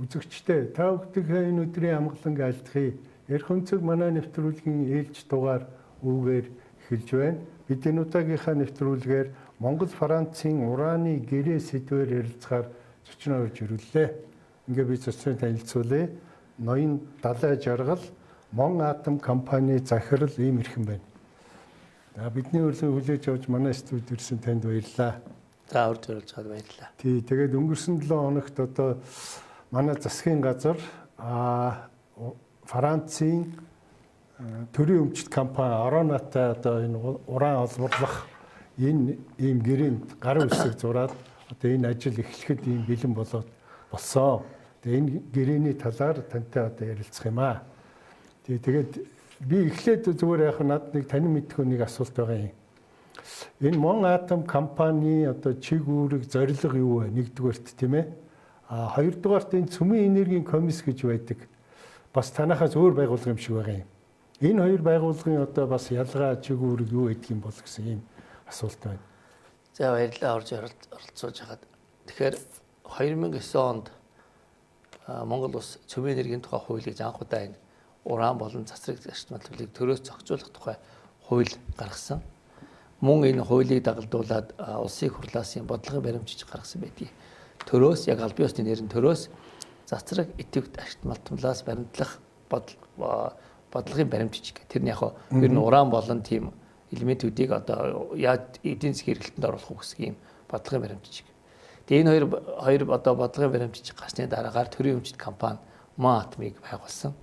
Үзэгчдээ та бүхний энэ өдрийн амгаланг айлтгая. Ярих өнцөг манай нэвтрүүлгийн ээлж дугаар үүгээр эхэлж байна. Бид энэ удаагийнхаа нэвтрүүлгээр Монгол Францын ураны гэрээ сэдвээр ярилцахаар зочноо урьж ирүүллээ. Ингээ би зочныг танилцуулъя. Ноён Далай Жаргал, Мон Атом компани захирал ийм эрхэм байна. За бидний урилгыг хүлээж авч манай студид ирсэн танд баярлалаа. За урьж оруулж байгаад баярлалаа. Тий, тэгээд өнгөрсөн 7 хоногт одоо манай засгийн газар Францын төрийн өмчт компани Оронатай одоо энэ уран олборлох энэ ийм гэрээнд гарын үсэг зураад одоо энэ ажил эхлэхэд ийм бэлэн болоод болсон. Тэгээ энэ гэрээний талаар тантай одоо ярилцах юм аа. Тий, тэгээд би эхлээд зүгээр яг над нэг танин мэдхүү нэг асуулт байгаа юм. Энэ Мон Атом компани одоо чиг үүрэг зорилго юу вэ? Нэгдүгээрт тийм ээ. А хоёрдугаарт энэ цөмийн энергийн комисс гэж байдаг. Бас танахаас өөр байгууллага юм шиг байгаа юм. Энэ хоёр байгууллагын одоо бас ялгаа чиг үүрэг юу гэдэг юм бол гэсэн ийм асуулт байна. За баярлалаа орж оролцуулж хагаад. Тэгэхээр 2009 онд Монгол улс цөмийн энергийн тухай хуулийг анх удаа энэ уран болон цацраг эрчим төлөвийг төрөөс зохицуулах тухай хууль гаргасан. Мөн энэ хуулийг дагалдуулаад улсын хурлаас бодлогын баримтчилж гаргасан байдгийг. Төрөөс яг албан ёсны нэр нь төрөөс цацраг идэвхт ашигтмалтмлаас баримтлах бодлогын баримтчилж гэх. Тэр нь яг ер нь уран болон тийм элементүүдийг одоо яаж эдийн засгийн хэрэглэлтэнд оруулах уу гэсэн юм бодлогын баримтчилж. Тэгээ энэ хоёр одоо бодлогын баримтчилж гарсны дараагаар төрийн өмчт компани Мон Атомыг байгуулсан.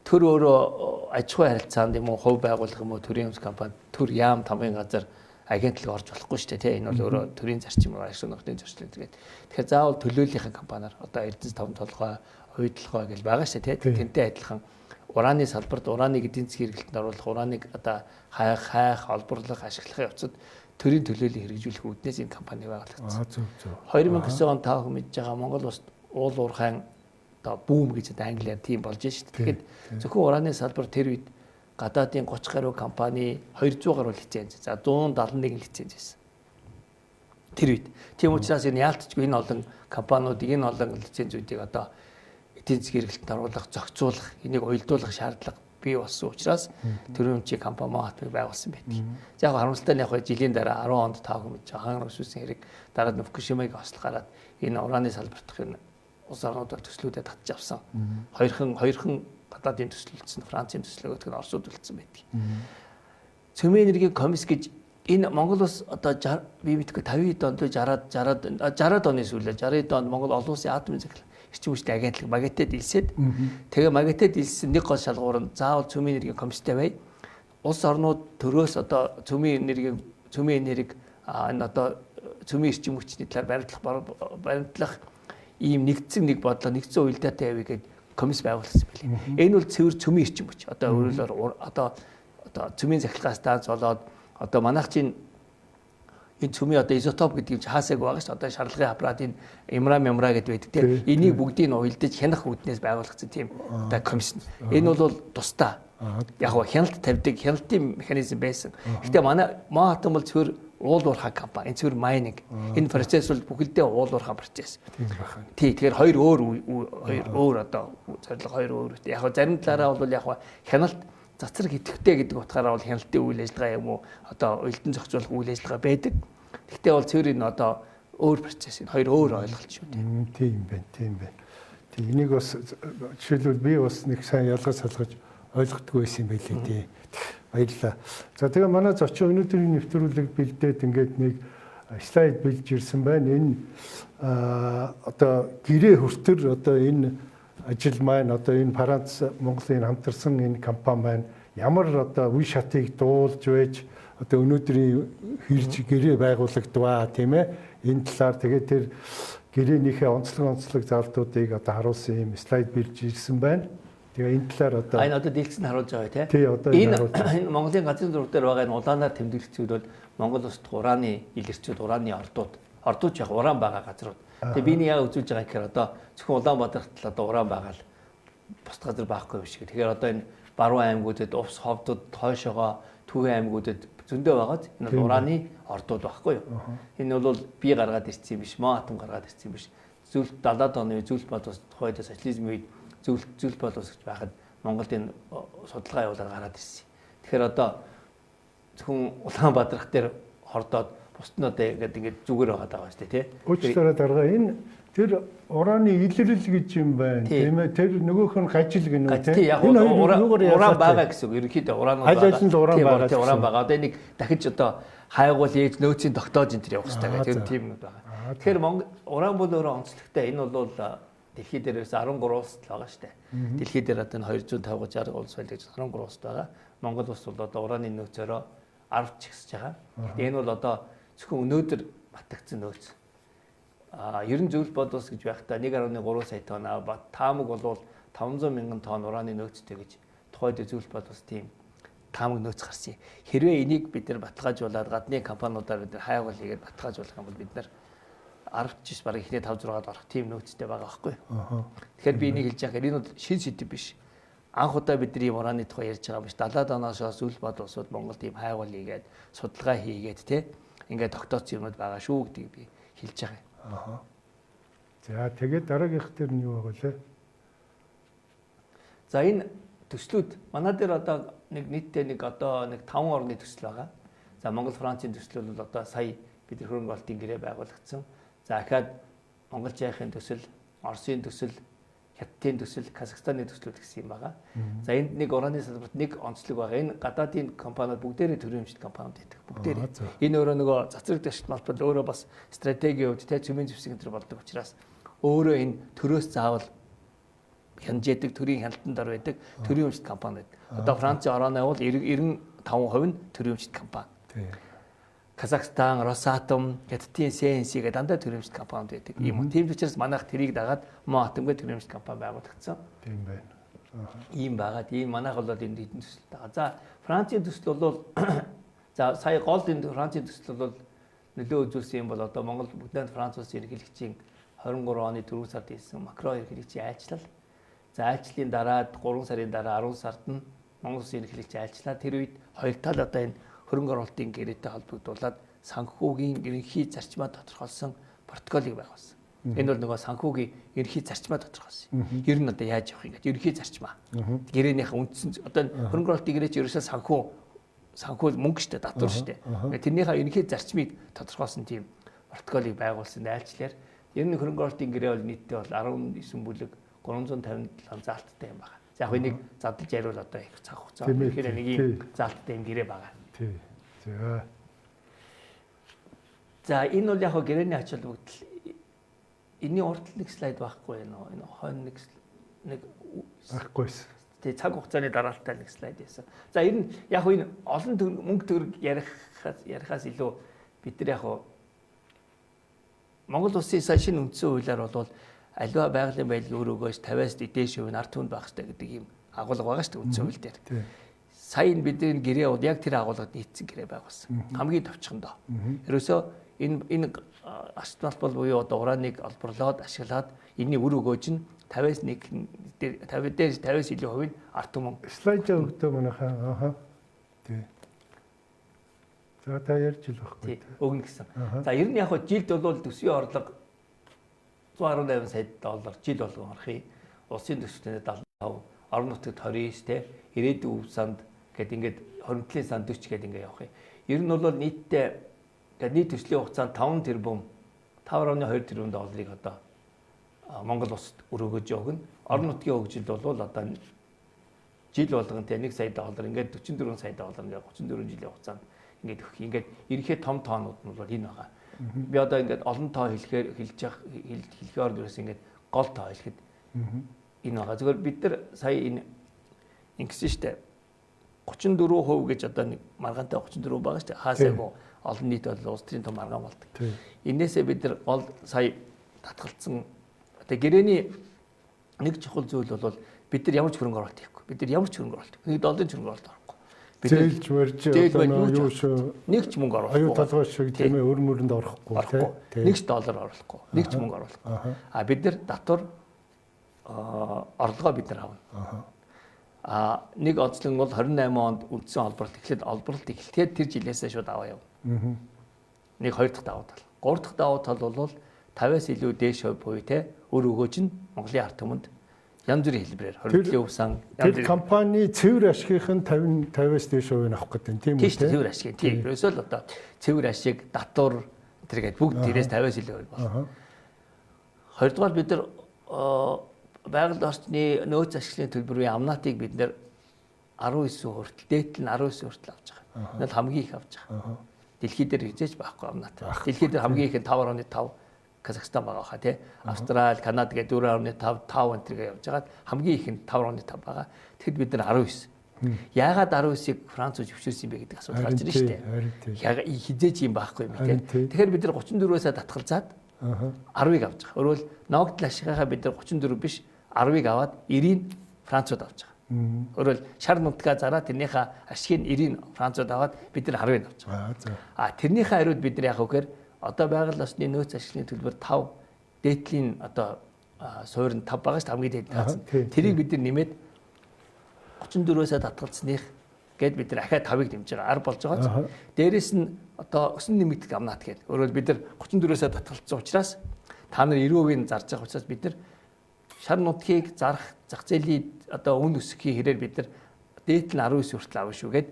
Төр өөрөө аж ахуйн харилцаанд юм уу хувь байгууллага юм уу төрийн өмч компани төр яам тамгын газар агентлаг орж болохгүй шүү дээ тий. Энэ бол өөрөө төрийн зарчим ашиг нөхцөлийн зөрчил гэдэг. Тэгэхээр заавал төлөөллийн компаниар одоо Эрдэнэс таван толгой, Уйдалгой гэж байгаа шүү дээ тий. Тэнтэй адилхан ураны салбарт ураныг эдийн засгийн хэрэглэлтэнд оруулах, ураныг одоо хайх, олборлох, ашиглах явцад төрийн төлөөллийг хэрэгжүүлэх үүднээс энэ компани байгуулагдсан. Зөв зөв. 2009 он та бүхэн мэдж байгаа Монгол улс уул уурхайн одоо бүүм гэж одоо англиар тийм болж шít. Тэгэхээр зөвхөн ураны салбар тэр үед гадаадын 30 гаруй компани 200 гаруй лиценз. За 171 лиценз байсан. Тэр үед. Тийм учраас энэ яалтчгүй энэ олон компаниудыг энэ олон лицензүүдийг одоо эдийн засгийн хэрэглэлтэнд оруулах, зохицуулах, энийг уялдуулах шаардлага бий болсон учраас төрийн өмчийн компани Мон Атомыг байгуулсан байдаг. За яг харамсалтай нь яг жилийн дараа 10 онд та бүхэн мэдж байгаа хаан өсвөсөн хэрэг дараа нь Фукушимагийн осол гараад энэ ураны салбарт энэ улс орнуудаар төслүүдэд татж авсан. Хоёрхан гадаадын төслөлдсөн, Францын төслөөгөөд нь Оросууд үлдсэн байдаг. Цөмийн энергийн комисс гэж энэ Монгол улс одоо би мэдгүй 50 онд 60-аад оны сүүлээ 60-аад онд Монгол олон улсын атомын захирал эрчим хүчний агентлаг МАГАТЭ-д илсээд тэгээ МАГАТЭ-д илссэн нэг гол шалгуур нь заавал цөмийн энергийн комисстэй бай. Улс орнууд төрөөс одоо цөмийн энерги энэ одоо цөмийн эрчим хүчний талаар баримтлах ийм нэгдсэн нэг бодлого, нэгдсэн уялдаатай явъя гэд комисс байгуулсан байлээ. Энэ бол цэвэр цөмийн эрчим хүч. Одоо өөрөөр одоо цөмийн захиралгаас станц болоод одоо манайх чинь энэ цөмийн одоо изотоп гэдэг юм чи хаасайг байгаа шүү. Одоо шарлагын аппарат энэ имра мемра гэдэг байдаг тийм. Энийг бүгдийг нь уялдаж хянах үүднээс байгуулагдсан тийм одоо комисс. Энэ бол тусдаа. Яг нь хяналт тавьдаг, хяналтын механизм байсан. Гэхдээ манай Мон Атом бол цэвэр уул уурхай компани, энэ цэвэр майнинг. Энэ процесс бол бүхэлдээ уул уурхай процесс. Тийм байна. Тий, тэгэхээр хоёр өөр одоо зорилго хоёр өөр. Яг нь зарим талаараа бол яг хяналт цацраг идэвхтэй гэдэг утгаараа бол хяналтын үйл ажиллагаа юм уу одоо уялдан зохицуулах үйл ажиллагаа байдаг. Гэхдээ бол цэвэр энэ одоо өөр процесс, энэ хоёр өөр ойлголт шүү дээ. Тийм байна, тийм байна. Тий, энийг бас жишээлбэл би бас нэг сайн ялгаж салгаж ойлгохгүй байсан юм байлээ тий. Баярлалаа. За тэгээ манай зочин өнөөдрийн нэвтрүүлэг бэлдээд ингээд нэг слайд бэлдэж ирсэн байна. Энэ одоо гэрээ хүртэр одоо энэ ажил маань одоо энэ Франц Монголын хамтарсан энэ компани маань ямар одоо үе шатыг дуулж байж одоо өнөөдрийн хэрж гэрээ байгуулагдваа тийм ээ. Энэ талаар тэгээ тэр гэрээнийхээ онцлог залтуудыг одоо харуулсан юм слайд бэлдэж ирсэн байна. Тэгээ энэ талаар одоо энэ одоо дэлгэцэнд харуулж байгаа тий. Тий, одоо энэ харуулж байгаа. Энэ Монголын газрын зураг дээр байгаа энэ улаанаар тэмдэглэцүүд бол Монгол улсад ураны илэрчүүд, ураны ордууд яг уран байгаа газрууд. Тэгээ би нэг яг үзүүлж байгаа гэхээр одоо зөвхөн Улаанбаатарт л одоо уран байгаа л бусд газар байхгүй юм шиг. Тэгэхээр одоо энэ баруун аймагуудад, Увс ховдод, хойшоогоо Түүхэн аймагуудад зөндөө байгаад энэ бол ураны ордууд байхгүй юу. Энэ бол би гаргаад ирсэн юм биш, Мон Атом гаргаад ирсэн юм биш. зөвлөлт 70-аад оны зөвлөлт бод ус тухайд социализм үед зөвлөлт бод ус гэж байхад Монголд энэ судалгаа явуулаад гараад ирсэн. Тэгэхээр одоо зөвхөн Улаанбаатарх дээр хордоод бусд нь одоо ингээд зүгээр байгаа даа шүү дээ, тий. Уучлаарай дарга, энэ тэр ураны илрэл гэж юм байна, тийм ээ. Тэр нөгөөх нь гажил гэнэ үү, тий. Яг уран байгаа гэсэн үг. Ерөнхийдөө уран бол байгаа. Аль уран байгаа. Тий, уран байгаа. Одоо энийг дахиж одоо хайгуул ээж нөөцийн тогтоож энэ төр явах хэрэгтэй гэх тэр тийм юм байгаа. Тэгэхээр Монгол уран бол өөрөө онцлогтой. Энэ бол дэлхий дээрээс 13 улс л байгаа шүү дээ. Дэлхий дээр одоо энэ 250 60 улс байл гэж 13 улс байгаа. Монгол улс бол одоо ураны нөөцөөрөө 10 ч ихсэж байгаа. Энэ бол одоо зөвхөн өнөөдөр батгцсан нөөц. Ер нь зөвлөл бод улс гэж байхдаа 1.3 сая тонн, таамаг бол 500 мянган тонн ураны нөөцтэй гэж тухайд зөвлөл бод улс тийм таамаг нөөц гарсан. Хэрвээ энийг бид нар баталгаажуулаад гадны компаниудаар бид нар хайгуул хийгээд баталгаажуулах юм бол бид нар 10 ч бараг эхний 5 6-ад орох тийм нөөцтэй байгаа байхгүй. Тэгэхээр би энийг хэлж байгаа энэ бол шин сэдв биш. Анх удаа бидний ураны тухай ярьж байгаа биш. 70-аад оноос зөвлөл бод улсууд Монголд ийм хайгуул хийгээд судалгаа хийгээд те ингээд тогтооцсон юмуд байгаа шүү гэдгийг би хэлж байгаа юм. За тэгээд дараагийнх дээр нь юу байгаа лээ? За энэ төслүүд манай дээр одоо нэг нийтдээ нэг одоо нэг 5 орны төсөл байгаа. За Монгол Францын төсөл бол одоо сая бид хөрөнгө оруулалтын гэрээ байгуулагдсан. За ахаад Монгол Чехийн төсөл, Оросын төсөл, Хятадын төсөл, Казахстаны төслүүд гэсэн юм байгаа. За энд нэг ураны салбарт нэг онцлог байгаа. Энэ гадаадын компаниуд бүгдээрээ төрийн өмчт компаниуд байдаг. Бүгдээрээ. Энэ өөрөө нөгөө цацраг дэвшилт малбар өөрөө бас стратегийн хувьд те цөмийн зэвсэг энэ төр болдог учраас өөрөө энэ төрөөс заавал хянжээдэг, төрийн хяналтанд ор байдаг төрийн өмчт компани байдаг. Одоо Францын орооны бол 95% нь төрийн өмчт компани. Казахстан, Росатом, Хятадын CNC гэдэг дандаа төрийн өмчт компаниуд байдаг. Ийм. Тийм учраас манайх тэрийг дагаад Мон атом гэдэг төрийн өмчт компани байгуулагдсан. Тийм байна. Ийм байгаа. Тийм манайх бол энэ хэдэн төсөл байгаа. За Францын төсөл бол за сая гол энэ Францын төсөл бол нөлөө үзүүлсэн юм бол одоо Монгол бүгдээ Франц улсын ерөнхийлөгчийн 23 оны 4 сард хийсэн Макрон ерөнхийлөгчийн айлчлал. За айлчлалын дараа 3 сарын дараа 10 сард нь Монгол улсын ерөнхийлөгч айлчлаа. Тэр үед хоёр тал одоо энэ хөрөнгө оруулалтын гэрээтэй холбогдуулаад санхүүгийн ерөнхий зарчмаа тодорхойлсон протоколыг байгуулсан. Энэ бол нөгөө санхүүгийн ерөнхий зарчмаа тодорхойлсон. Ер нь одоо яаж явах юм гэдэг ерөнхий зарчмаа. Гэрээнийхээ үндсэн одоо хөрөнгө оруулалтын гэрээ чи ерөөсөө санхүү мөнгө штэ татвар штэ. Тэрнийхээ ерөнхий зарчмыг тодорхойлсон тийм протоколыг байгуулсан айлчлалаар ер нь хөрөнгө оруулалтын гэрээ бол нийтдээ бол 19 бүлэг 357 заалттай юм байна. За яг энийг задлж яриул одоо их цаг хугацаа. Тэгэхээр нэг юм заалттай юм гэрээ байгаа. Тий. За. За энэ бол яг гэрээний ач холбогдол. Энийн урд нэг слайд байхгүй нөө. Энэ хойно нэг байхгүйсэн. Тий, цаг хугацааны дараалттай нэг слайд байсан. За ер нь яг энэ олон мөнгө төгрөг ярихаас илүү бид нар яг Монгол улсын сая шинэ үндсэн хуулиар бол аливаа байгалийн баялагын үр өгөөж 50-аас дээш хувь нь ард түмэнд байх хэрэгтэй гэдэг ийм агуулга байгаа шүү дээ үндсэн хууль дээр. Сая энэ бидний гэрээ бол яг тэр агуулгад нийцсэн гэрээ байгуулсан. Хамгийн товчхондоо. Ерөөсөө энэ ач холбогдол буюу одоо ураныг олборлоод ашиглаад энэний үр өгөөж нь 50-аас 1 дээр 50 дээр 50-аас илүү хувь нь ард түмэн. Слайд өгдөө манайхаа. Аха. Тий. За та ярьж л байхгүй. Өгнө гэсэн. За ер нь яг хөө жилд бол төсвийн орлого 118 сая доллар жил болгон орох юм. Улсын төсвөлтөнд 75, орон нутагт 29 те, ирээдүйн өв санд гэд ингээд 27 санд 40 гэд ингээд явах юм. Ер нь бол нийтдээ ингээд нийт төслийн хугацаанд 5 тэрбум 5.2 тэрбум долларыг одоо Монгол улсад өрөөгөж өгнө. Орон нутгийн хөгжилд бол одоо жил болгон те 1 сая доллар ингээд 44 сая доллар ингээд 34 жилийн хугацаанд ингээд өгөх. Ингээд ерөнхий том тоонууд нь бол энэ байгаа. Би одоо ингээд олон тоо хэлэхээр ерөөс ингээд гол тоо хэлэхэд энэ байгаа. Зөвхөн бид нар сая энэ ингэсэн штэ 34% гэж одоо нэг маргаантай 34 байгаа штэ. Хаасайгүй олон нийт бол улс төрийн том маргаан болдог. Энээсээ бид нар гол сая татгалцсан одоо гэрээний нэг чухал зүйл бол бид нар ямар ч хөрөнгө оруулалт хийхгүй. Бид нар ямар ч хөрөнгө оруулалт. Нэг долларын хөрөнгө оруулалт орохгүй. Зээлж мөрж одоо юу шүү нэг ч мөнгө оруулахгүй. Аюу толгой шиг тийм ээ өр мөрөнд орохгүй тийм. Нэг ч доллар оруулахгүй. Нэг ч мөнгө оруулахгүй. А бид нар татвар орлогоо бид нар авна. А нэг онцлог нь бол 28 онд үндсэн олборлолт эхлээд олборлолт эхлэхэд тэр жилээсээ шууд аваа явна. Нэг хоёр дахь давуу тал. Гурав дахь давуу тал бол 50-аас илүү дээш буюу те үр өгөөж нь Монголын ард түмэнд янз бүрийн хэлбэрээр хоригдлын өвсан янз бүрийн компани цэвэр ашигийнх нь 50-аас дээш хувийг авах гэдэг юм тийм үү? Тийм цэвэр ашиг. Тийм. Ерөөсөө л одоо цэвэр ашиг, татвар тэргээд бүгд тэрээс 50-аас илүү болно. Хоёрдугаар бид нар байгаль орчны нөөц ашиглалтын төлбөрийн амнатыг бид нэр 19 хүртэл дээдл нь 19 хүртэл авч байгаа. Энэ бол хамгийн их авч байгаа. Дэлхий дээр хизээч байхгүй амнат. Дэлхий дээр хамгийн их нь 5.5 Казахстан байгаа хаа тий. Австрали, Канада гэдэг 4.5, 5 энэ төргээ явж байгаад хамгийн их нь 5.5 байгаа. Тэгэхэд бид нар 19. Яагаад 19-ыг Францууд зөвшөөрсөн юм бэ гэдэг асуудал гарч ирнэ шүү дээ. Яг хизээч юм байхгүй юм тий. Тэгэхээр бид нар 34-өөсөө татгалзаад 10-ыг авч байгаа. Өөрөөр ногдол ашигынхаа бид нар 34 биш 10-ыг аваад 90-ийг Францууд авч байгаа. Өөрөөр шар нутгаа зараа тэрнийхээ ашигыг 90-ийг Францууд аваад бид нар 10-ыг авч байгаа. А тэрнийхээ хариуд бид нар яах вэ гэхээр одоо байгаль орчны нөөц ашиглалтын төлбөр 5 дээдлийн одоо суурь нь 5 байгаа шүү дээ, хамгийн дээд таацсан. Тэрийг бид нар нэмээд 34-өөсөө татгалцсных гээд бид нар ахиад 5-ыг нэмж байгаа. 10 болж байгаа. Дээрээс нь одоо өсөн нэмэгдэх амнат гээд. Өөрөөр бид нар 34-өөсөө татгалцсан учраас та нар 90% зарж байгаа учраас бид нар шар нутгийг зарах зах зээлийн одоо үн өсөхийн хэрээр бид нар дээдл нь 19 хүртэл авна шүү гээд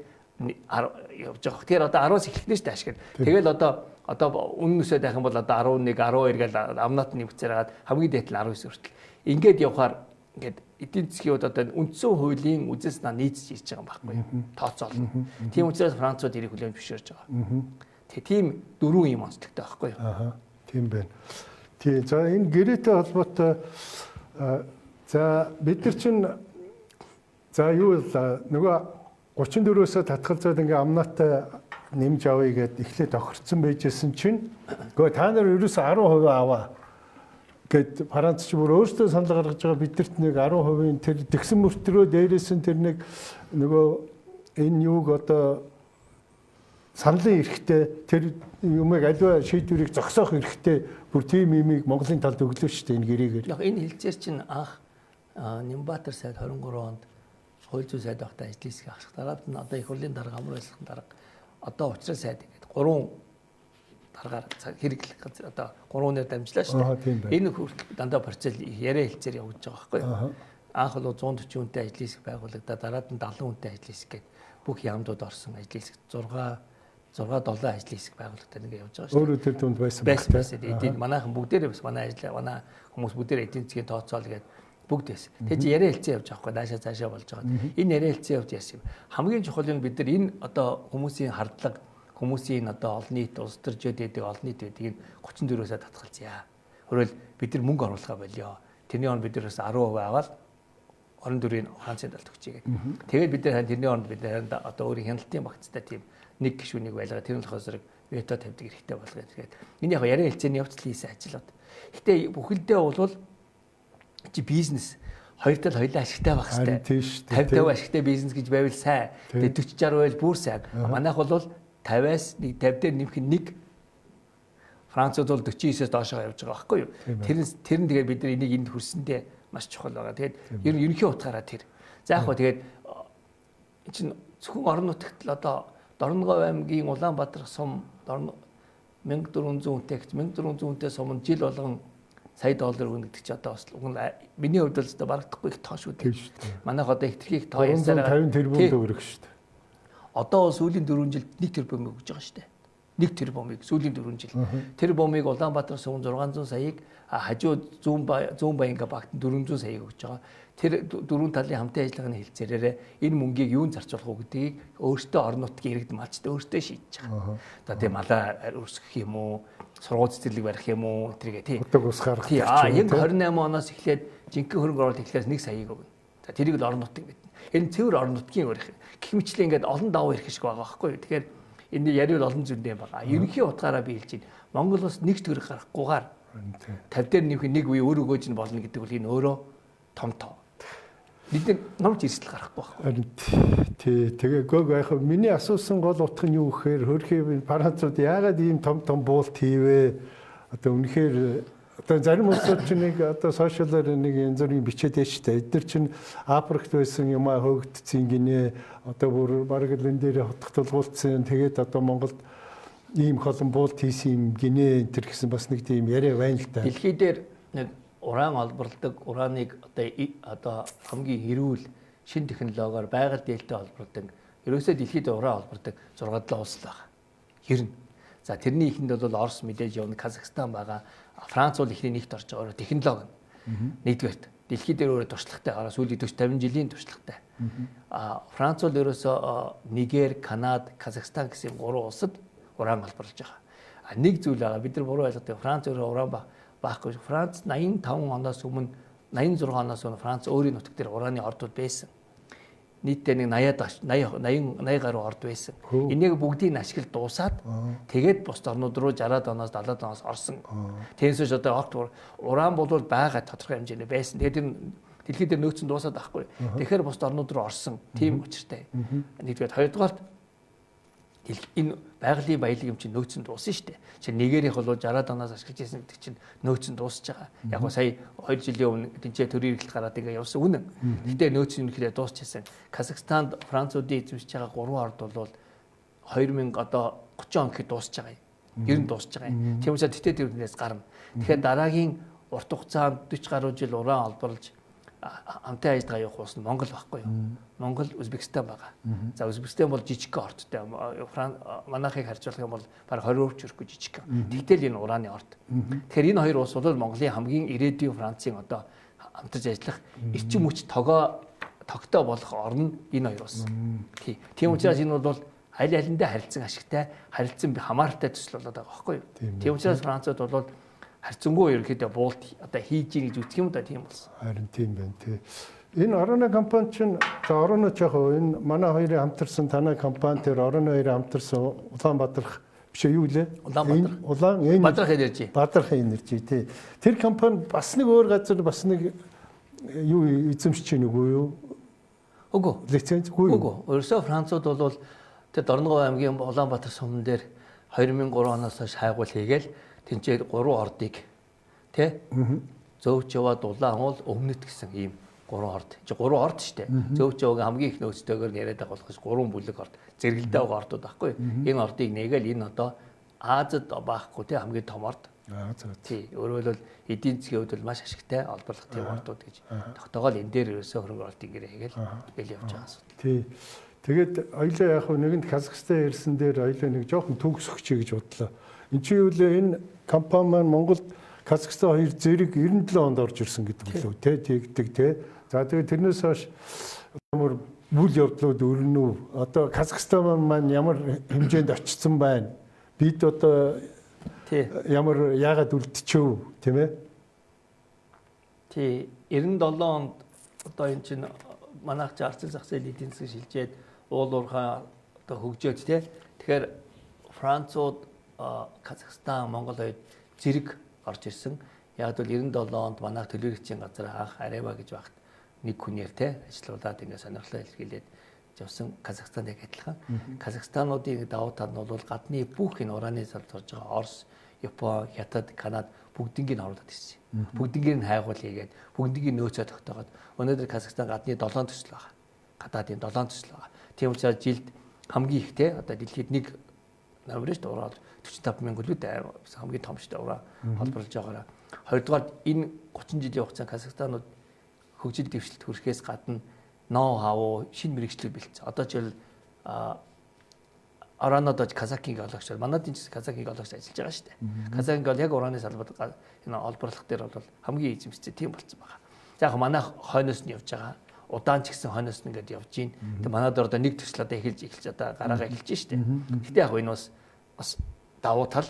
явж байгаа. Тэгэхээр одоо 10-аас эхлэх нь шүү дээ ашиг. Тэгэл одоо үнэн өсөд байх юм бол одоо 11, 12 гээл амнат нэмэгцээр хагаад хамгийн дээд нь 19 хүртэл. Ингээд явхаар ингээд эдийн засгийн хувьд одоо үндсэн хуулийн үзэл санаа нийцэж ирж байгаа юм байхгүй юу? Тооцоолно. Тийм учраас Францууд эрийг хүлээн зөвшөөрж байгаа. Тэгээ тийм дөрвөн юм онцлогтой байхгүй юу? Аа. Тийм байна. Тийм. За энэ гэрээтэй холбоотой за бид нар чинь за юу л нөгөө 34-өөсөө татгалзаад ингээ амнаатай нэмж авъя гэд эхлээд тохирцсон байжсэн чинь үгүй та нар ерөөсөө 10% аваа гэд Франц ч бүр өөрсдөө санал гаргаж байгаа бидэрт нэг 10% тэр тэгсэн мөртрөө дээрээс нь тэр нэг нөгөө энэ юуг одоо саналын эрхтэй тэр юмыг аливаа шийдвэрийг зогсоох эрхтэй бүр тийм юмыг Монголын талд өглөө шүү дээ энэ гэрээгээр. Яг энэ хэлцээр чинь анх Нямбатар сайд 23 онд хууль зүйн сайд байхдаа ажлын хэсэг ахших дараад нь одоо их хурлын дарга амар ажиллахын дарга одоо учрал сайд ингээд гурван даргаар хэрэглэх одоо гурван нэр дамжлаа шүү дээ. Энэ хүртэл дандаа процесс яриа хэлцээр явагдаж байгаа байхгүй юу? Анх бол 140 хүнтэй ажлын хэсэг байгуулагдаад дараад нь 70 хүнтэй ажлын хэсэг гээд бүх яамдууд орсон ажлын хэсэг 6 7 ажлын хэсэг байгуулагдаад ингээд явж байгаа шүү дээ. Өөрөө тэр дунд байсан байсан. Эдийн манайхан бүгдээрээ бас манай ажил манай хүмүүс бүгдээрээ эдийн засгийн тооцоол гээд бүгд байсан. Тэгээ чи яриа хэлцээ явж байгаа байхгүй наашаа цаашаа болж байгаа. Энэ яриа хэлцээ явж яасан юм. Хамгийн чухал нь бид нар энэ одоо хүмүүсийн хардлага, хүмүүсийн одоо олон нийт улс төржөөд байдаг олон нийт байдгийг 34-өөсөө татгалзъя. Өөрөөр бид нар мөнгө оруулахаа болио. Тэрний оронд бид нар бас 10% аваад 24-ийг Францын талд өгчээ гэдэг. Тэгээд бид нар тэрний оронд бид нар одоо өөрийн хяналтын багцтай тийм нэг гишүүнийг байлгаа. Тэр нь болохоор зэрэг вето тавьдаг эрхтэй болгоё. Тэгээд энэ яг яриа хэлцээний явцл хийсэн ажил бод. Гэтэ бүхэлдээ бол чи бизнес хоёр тал хоёлаа ашигтай байх хэрэгтэй. 50 50 ашигтай бизнес гэж байвал сайн. Тэгээ 40 60 байвал бүр сайн. Манайх бол 50-аас нэг 50 дээр нэмэх нь нэг. Францууд бол 49-ээс доошоо явж байгаа байхгүй юу? Тэр нь тэгээд бид нар энийг энд хүрсэндээ маш чухал байгаа. Тэгээд ер нь ерөнхий утгаараа тэр. За яг хөө тэгээд чинь зөвхөн орон нутагт л одоо Дорногов аймгийн Улаанбаатар сум 1400 хүнтэй гэж 1400 хүнтэй сум нь жил болгон сая доллар өгнө гэдэг чи одоо бас миний хувьд бол өстой барагдахгүй их тоо шүү дээ. Манайх одоо их тэрхийг тоо ярьсараа 50 тэрбум төгрөг шүү дээ. Одоо бол сүүлийн 4 жилд 1 тэрбум өгж байгаа шүү дээ. 1 тэрбумыг сүүлийн 4 жил. Тэр бумыг Улаанбаатар сум 600 саяыг хажуу зүүн баянга багт 400 саяыг өгж байгаа. Тэр дөрвөн талын хамтын ажиллагааны хэлцээрээ энэ мөнгийг юун зарцуулах уу гэдгийг өөртөө орон нутгийн иргэд малчтай өөртөө шийдэж байгаа. Одоо тийм малаа өрсгөх юм уу, сургууль цэцэрлэг барих юм уу тэргээ тий. Удаг ус гаргах юм. Аа яг 28 оноос эхлээд жинхэнэ хөрөнгө оруулалт эхлээс 1 саяыг өгнө. За тэрийг л орон нутаг мэднэ. Энэ цэвэр орон нутгийн өрх. Гэх мэтлээ ингээд олон давуу эрх шиг байгаа байхгүй юу. Тэгэхээр энэ яриул олон зүйндээ байгаа. Ерөнхий утгаараа би хэлж байна. Монгол улс нэг төгрөг гарахгүйгээр 50 дээр нэмэх нэг үе өөр өгөөж нь болно гэдэг бол энэ өөрөө том тоо. Бид нар номч эрсдэл гарахгүй байхгүй. Тий, тэгээ гог яг миний асуусан гол утга нь юу гэхээр хөрхий Францууд яагаад ийм том том буулт хийвэ? Одоо үнэхээр одоо зарим улсууд чинь нэг одоо сошиалаар нэг янз бүрийн бичээд байж та. Эдгээр чинь Африкт байсан юм а хөөгдсөн гинэ. Одоо бүр бараг л энэ дээр хотх тулгуулсан. Тэгээд одоо Монголд Ийм холон буулт хийсэн юм гинэ энэ төр гэсэн бас нэг тийм яриа байна л да. Дэлхий дээр нэг уран олборлдог, ураныг одоо хамгийн эрүүл шин технологиор байгаль дээлтэй олборлдог. Ерөөсөө дэлхийд уран олборлдог 6-7 улс л байгаа. Хэрнэ. За тэрний ихэнд бол Орос мэдээж явна, Казахстан байгаа. Франц бол эхний нэгт орж байгаа технологи нь. Нэгдүгээрт дэлхий дээр өөрөө туршлагатай гараа сүүлийн 40 50 жилийн туршлагатай. Франц бол ерөөсөө Нигер, Канада, Казахстан гэсэн гурван улсад уран олборлож байгаа. Нэг зүйл байгаа. Бид нар буруу ойлгодог. Франц өөрөө уран байхгүй. Франц 85 оноос өмнө 86 оноос өмнө Франц өөрийн нутаг дээр ураны ордууд байсан. Нийтдээ нэг 80 80 80 гаруй орд байсан. Энийг бүгдийг ашигла дуусаад тэгээд бусд орнууд руу 60-аад оноос 70-аад оноос орсон. Тэрнээс хойш одоо огт уран бол байгаа тодорхой хэмжээний байсан. Тэгээд тэр дэлхийд дээр нөөцөн дуусаад байхгүй. Тэгэхээр бусд орнууд руу орсон. Тийм учиртай. Нэгдүгээр, хоёрдугаарт энэ байгалийн баялаг юм чинь нөөцөн дуусна шүү дээ. Чинь Нигерийнх бол 60-аад оноос ашиглаж байсан гэдэг чинь нөөцөн дуусж байгаа. Яг гоо сая 2 жилийн өмнө тэнцээ төрийн эргэлт гараад ингээ явсан үнэн. Гэтэ нөөц нь үнэхээр дуусчихсан. Казахстанд Француудын эзэмшиж байгаа 3 орд бол 2000 одоо 30 он гэхэд дуусж байгаа юм. Ер нь дуусж байгаа юм. Тийм учраас тэтэй тэрнээс гарна. Тэгэхээр дараагийн урт хугацаанд 40 гаруй жил уран олборлож амтай ажиллагаа явах улс нь Монгол байхгүй юу? Монгол, Узбекистан байгаа. За Узбекистан бол жижиг ордтой. Манайхыг харьцуулах юм бол бараг 20 өрч өрөхгүй жижиг. Тэгтэл энэ ураны орд. Тэгэхээр энэ хоёр улс бол Монголын хамгийн ирээдүйн Францын одоо хамтарч ажиллах эрчим хүч тогтоо болох орн энэ хоёр улс. Тийм учраас энэ бол аль алиндаа харилцан ашигтай, харилцан хамааралтай төсөл болоод байгаа байхгүй юу? Тийм учраас Францууд бол харьцангуй ерөнхийдөө буулт одоо хийж ийн гэж үзэх юм да, тийм болсон. Харин тийм байна тий. Энэ Орона компани чинь за Орона ч яг энэ манай хоёрын хамтарсан танай компани тэр Орона хоёрын хамтарсан Улаанбаатарх биш юу лээ? Улаанбаатар. Улаан энэ Бадрах энержи. Бадрах энержи тий. Тэр компани бас нэг өөр газар бас нэг юу эзэмшиж чинь үгүй юу? Үгүй. Лицензгүй юу? Үгүй. Ерөөсөө Францууд бол тэр Дорногов аймгийн Улаанбаатар суман дээр 2003 оноос хойш хайгуул хийгээл тэнцээ 3 ордыг тий зөөвч яваад улаан уул өмнөд гэсэн ийм 3 орд. Чи 3 орд штэ. Зөөвч яваагийн хамгийн их нөөцтэйгээр яриад байгаа болохоос 3 бүлэг орд. Зэрэгэлдээ байгаа ордууд байхгүй юу? Энэ ордыг нэгээл энэ одоо Азад баахгүй тий хамгийн том орд. Тий. Өөрөөр хэлбэл эдийн засгийн хувьд бол маш ашигтай олборлох тийм ордууд гэж тогтоогоол энэ дээр ерөөсөө хөрөнгө оруулалт ингэрээ хийгээл ингээл явж байгаа асуудал. Тий. Тэгээд ойлоо яг хөө нэгэнд Казахстан ирсэн дээр ойлоо нэг жоохон төгсөх чи гэж бодлоо. Энд чи юу лээ энэ компани маань Монголд Казахстан хоёр зэрэг 97 онд орж ирсэн гэдэг лөө тий тэгдэг тий. За тэгээд тэрнээс хойш ямар үйл явдлууд өрнөв. Одоо Казахстан маань ямар хэмжээнд очсон байна. Бид одоо ямар яагаад үлдчихв тийм ээ? Тий 97 онд одоо энэ чинь манайх чи арчил зах зээл эдийн засаг шилжээд уул уурхай одоо хөгжөөд тий. Тэгэхээр Францууд Казахстан, Монгол хоёр зэрэг орж ирсэн. Яг бол 97 онд манайх төлөөлөгчийн газар анх Арева гэж багт нэг хүнээр те ажиллаулаад ингээ сонирхлоо илэрхийлээд явсан. Казахстанд яг адилхан. Казахстануудын давуу тал нь бол гадны бүх энэ ураны салбарт орж байгаа Орос, Япон, Хятад, Канада бүгднийг нь оруулаад ирсэн. Бүгднийг нь хайгуул хийгээд бүгднийг нөөцөө тогтоогоод өнөөдөр Казахстан гадны 7 төсөл байгаа. Гадаадын 7 төсөл байгаа. Тийм учраас жилд хамгийн их те одоо дэлхийд нэг номер шүү дээ уран 45 мянган лүү хамгийн том шүү дээ уран холборлож байгаараа. Хоёрдугаар энэ 30 жилийн хугацаанд Казахстанууд хөгжил дэвшилт хүрэхээс гадна ноу хау шинэ мэрэгчлүүд бэлдсэн. Одоо жишээл Оранод Казахын геологч, манайд энэ Казахын геологч ажиллаж байгаа шүү дээ. Казахын геолог яг ураны салбарт энэ олборлох дээр бол хамгийн эзэмшсэн тийм болсон байгаа. За яг манай хойноос нь явж байгаа. Удаан ч гэсэн хойноос нь ингээд явж гин. Тэгээ манайд одоо нэг төсөл одоо эхэлж одоо гараагаа эхэлж штэ. Гэтэ яг энэ бас давуу тал.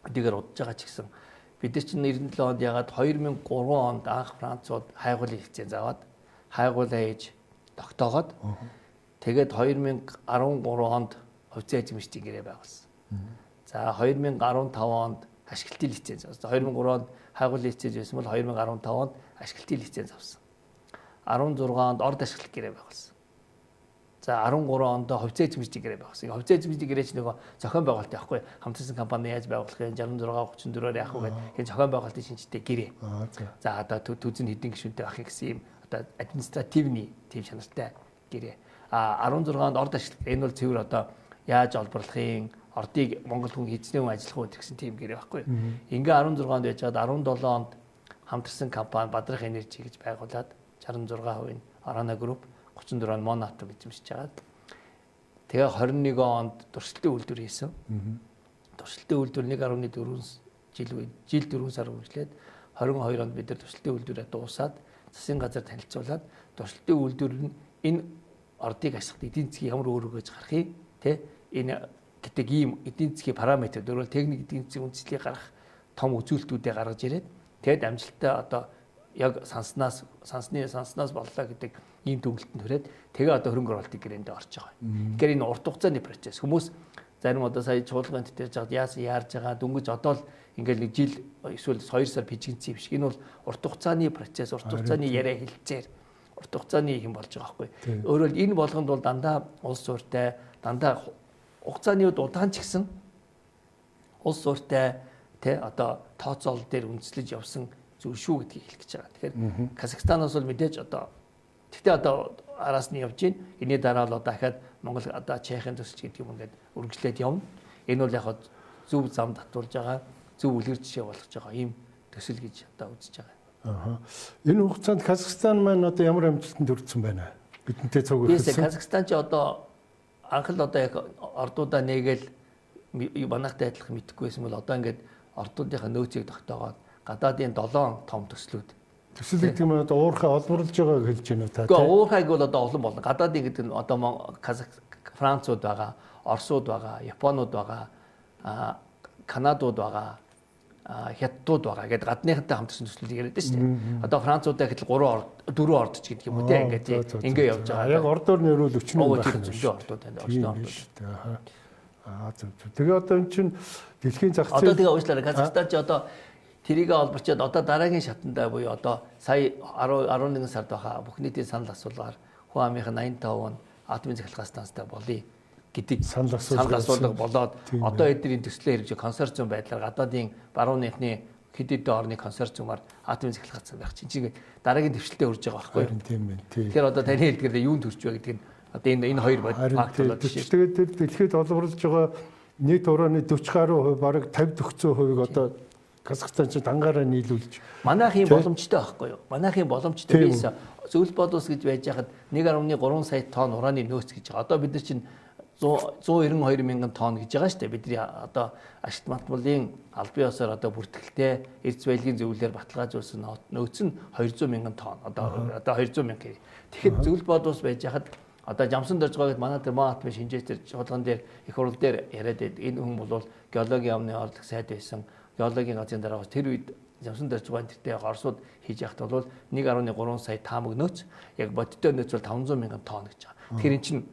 Тэгээр удаж байгаа ч гэсэн бид нар чинь 97 онд ягаад 2003 онд анх Францууд хайгуулын лиценз аваад хайгуулаа хийж тогтоогоод тэгээд 2013 онд хувьцаа эзэмшигчдийн гэрээ байгуулсан. За 2015 онд ашиглалтын лиценз авсан. 2003 онд хайгуулын лиценз байсан бол 2015 онд ашиглалтын лиценз авсан. 16 онд орд ашиглалт гэрээ байгуулсан. За 13 онд хувьцаа эзэмшигчдийн гэрээ байгуулсан. Хувьцаа эзэмшигчдийн гэрээ чинь нөгөө зохион байгуулалт байхгүй. Хамтарсан компани яаж байгуулах юм 66 34-оор яах вэ гэдэг энэ зохион байгуулалтын шинжтэй гэрээ. За одоо төзөн хэдэн гишүүнтэй байх гэсэн юм одоо административны тийм чанартай гэрээ. А 16 онд орд ашиглалт энэ бол цэвэр одоо яаж олборлох юм, Ордыг Монгол хүн хийцний хүн ажиллах уу гэсэн тийм гэрээ байхгүй. Ингээ 16 онд байж байгаад 17 онд хамтарсан компани Бадрах Энержи гэж байгуулад 66% нь Orana Group, 34 нь Monatom эзэмшиж байгаад тэгээ 21 онд туршилтын үйлдвэр хийсэн. Туршилтын үйлдвэр 1.4 жил жил 4 сар үргэлжлээд 22 онд бид нар туршилтын үйлдвэрээ дуусаад засгийн газар танилцуулаад туршилтын үйлдвэр нь энэ ордыг ашиглах эдийн засгийн ямар өөр өгөөж гарах юм те энэ гэдэг ийм эдийн засгийн параметр дөрвөл техник эдийн засгийн үндслийг гаргах том үзүүлэлтүүдээ гаргаж ирээд тэгэд амжилттай одоо яг санснаас боллоо гэдэг ийм дүгнэлтэнд хүрээд тэгээ одоо хөрөнгө оруулалтын гэрээндээ орж байгаа. Тэгэхээр энэ урт хугацааны процесс. Хүмүүс зарим одоо сая чуулган тэтэрж жаад яасан яарж байгаа дөнгөж одоо л ингээл нэг жил эсвэл 2 сар пижигдсэн юм шиг. Энэ бол урт хугацааны процесс, урт хугацааны яриа хэлцээр урт хугацааны юм болж байгаа байхгүй. Өөрөөр энэ болгонд бол дандаа улс суртай, дандаа хугацааны үед удаан ч гэсэн улс суртай тэ одоо тооцоол дээр үндэслэж явсан зүйл шүү гэдгийг хэлэх гэж байгаа. Тэгэхээр Казахстанаас бол мэдээж одоо тэгтээ одоо араас нь явж гин. Энэний дараа л одоо дахиад Монгол одоо Чехийн төсөл гэдэг юм ингээд үргэлжлээд явна. Энэ бол яг зөв зам татуулж байгаа, зөв үлгэр жишээ болгож байгаа ийм төсөл гэж одоо үзэж байгаа. Аа. Энэ хугацаанд Казахстан маань одоо ямар амжилтанд хүрсэн байна? Бидэнтэй цуг эхэлсэн. Казахстан ч одоо анх л одоо яг ордуудаа нээгээл манайхтай адилхан мэдэхгүй байсан бол одоо ингээд ордуудынхаа нөөцийг тогтоогоод гадаадын 7 том төслүүд. Төсөл гэдэг нь одоо уурхай олборлож байгааг хэлж байна уу та? Үгүй уурхайг бол одоо олон болно. Гадаадын гэдэг нь одоо Казах, Францууд байгаа, Оросууд байгаа, Японууд байгаа, Канадууд байгаа, Хятадууд байгаа гэдээ гадныхантай хамтарсан төслүүд яриад байна шүү дээ. Одоо Француудаа гэхэл 3 орд, 4 орд ч гэдэг юм уу те ингээд ингээ явж байгаа. Яг ордоор нэрүүл өчнө байх юм шүү. Ордууд байна. Ордын ордууд. Аа зөв зөв. Тэгээ одоо эн чинь дэлхийн зах зээл одоо тэгээ уучлаарай. Казахстан ч одоо тэрийг олборчоод одоо дараагийн шатандаа буюу одоо сая 10 11 сард байхаа бүх нийтийн санал асуулгаар хүн амынх нь 85% нь атомын цахилгаан станцтай болъё гэдэг санал асуулга болоод одоо эдний төслөө хэрэгжих консорциум байдлаар гадаадын барууныхны хэд хэдэн орны консорциумаар атомын цахилгаан станц байх чинь чинь дараагийн дэвшилтэд хүрж байгаа байхгүй юу? Тийм байна. Тэгэхээр одоо таны хэлдгээр юунд төрч вэ гэдэг нь одоо энэ хоёр фактор болоод жишээ. Тэгээд тэр дэлхийд олборлож байгаа нийт ураны 40 гаруй хувь бараг 50 төгцөө хувийг одоо Казахстан ч дангаараа нийлүүлж. Манайхын боломжтой байхгүй юу? Манайхын боломжтой бийс зөвлөл бодус гэж байж хахад 1.3 сая тонн ураны нөөц гэж байгаа. Одоо бид нар чинь 192 мянган тонн гэж байгаа шүү дээ. Бидний одоо ашигт малтмалын албан ёсоор одоо бүртгэлтэй эрдэс баялагын зөвлөлөөр баталгаажуулсан нөөц нь 200 мянган тонн. Одоо 200 мянга хэрэг. Тэгэхэд зөвлөл бодус байж хахад одоо Жамсан Доржгоо гэд манай тэр Мон атомын шинжээч тэр чуулган дээр их хурал дээр яриад байд. Энэ хүн бол геологийн яамны орлог сайд байсан. Геологийн газрын дараагаас тэр үед Жамсан Доржгоон тэртээ Оросууд хийж яхад бол 1.3 сая таамаг нөөц яг бодиттой нөөц бол 500 мянган тонн гэж байгаа. Тэгэхээр эн чинь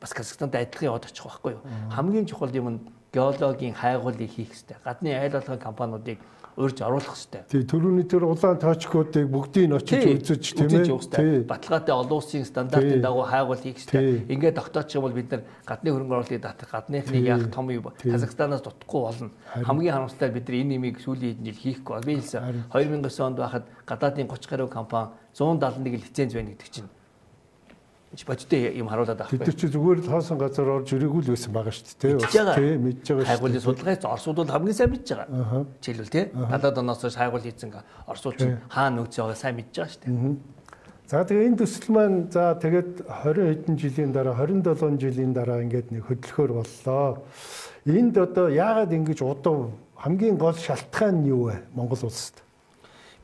бас Казахстантай адилхан яваад очих байхгүй юу? Хамгийн чухал юм нь геологийн хайгуулыг хийх хэрэгтэй. Гадны айл болгон компаниудыг урьж оруулах хэрэгтэй. Тий, түрүүний тэр улаан тоочкуудыг бүгдийг нь очиж үзэж тийм ээ. Баталгаатай олон улсын стандартын дагуу хайгуул хийх хэрэгтэй. Ингээд тогтоочих юм бол бид нар гадны хөрөнгө оруулалтыг татах, гадныхныг яах том юм Казахстанаас дутхгүй болно. Хамгийн харамсалтай бид нар энэ нэмийг сүүлийн хэдэн жил хийхгүй. Би хэлсэн 2009 онд байхад гадаадын 30 гаруй компани 171 лиценз байна гэдэг чинь бодиттой юм харуулад байгаа. Бид нар чи зүгээр л хоосон газар орж ирээгүй л байсан байгаа шүү дээ. Тий, мэдж байгаа шүү. Хайгуулын судалгаа Оросууд бол хамгийн сайн мэдж байгаа. Жишээлбэл тий 70-аад оноос хойш хайгуул хийсэн Оросууд чинь хаана нөөц байгаа сайн мэдж байгаа шүү дээ. За тэгээ энэ төсөл маань за тэгээд 20 хэдэн жилийн дараа 27 жилийн дараа ингээд нэг хөдлөхөр боллоо. Энд одоо яагаад ингэж удав хамгийн гол шалтгаан нь юу вэ Монгол улсад?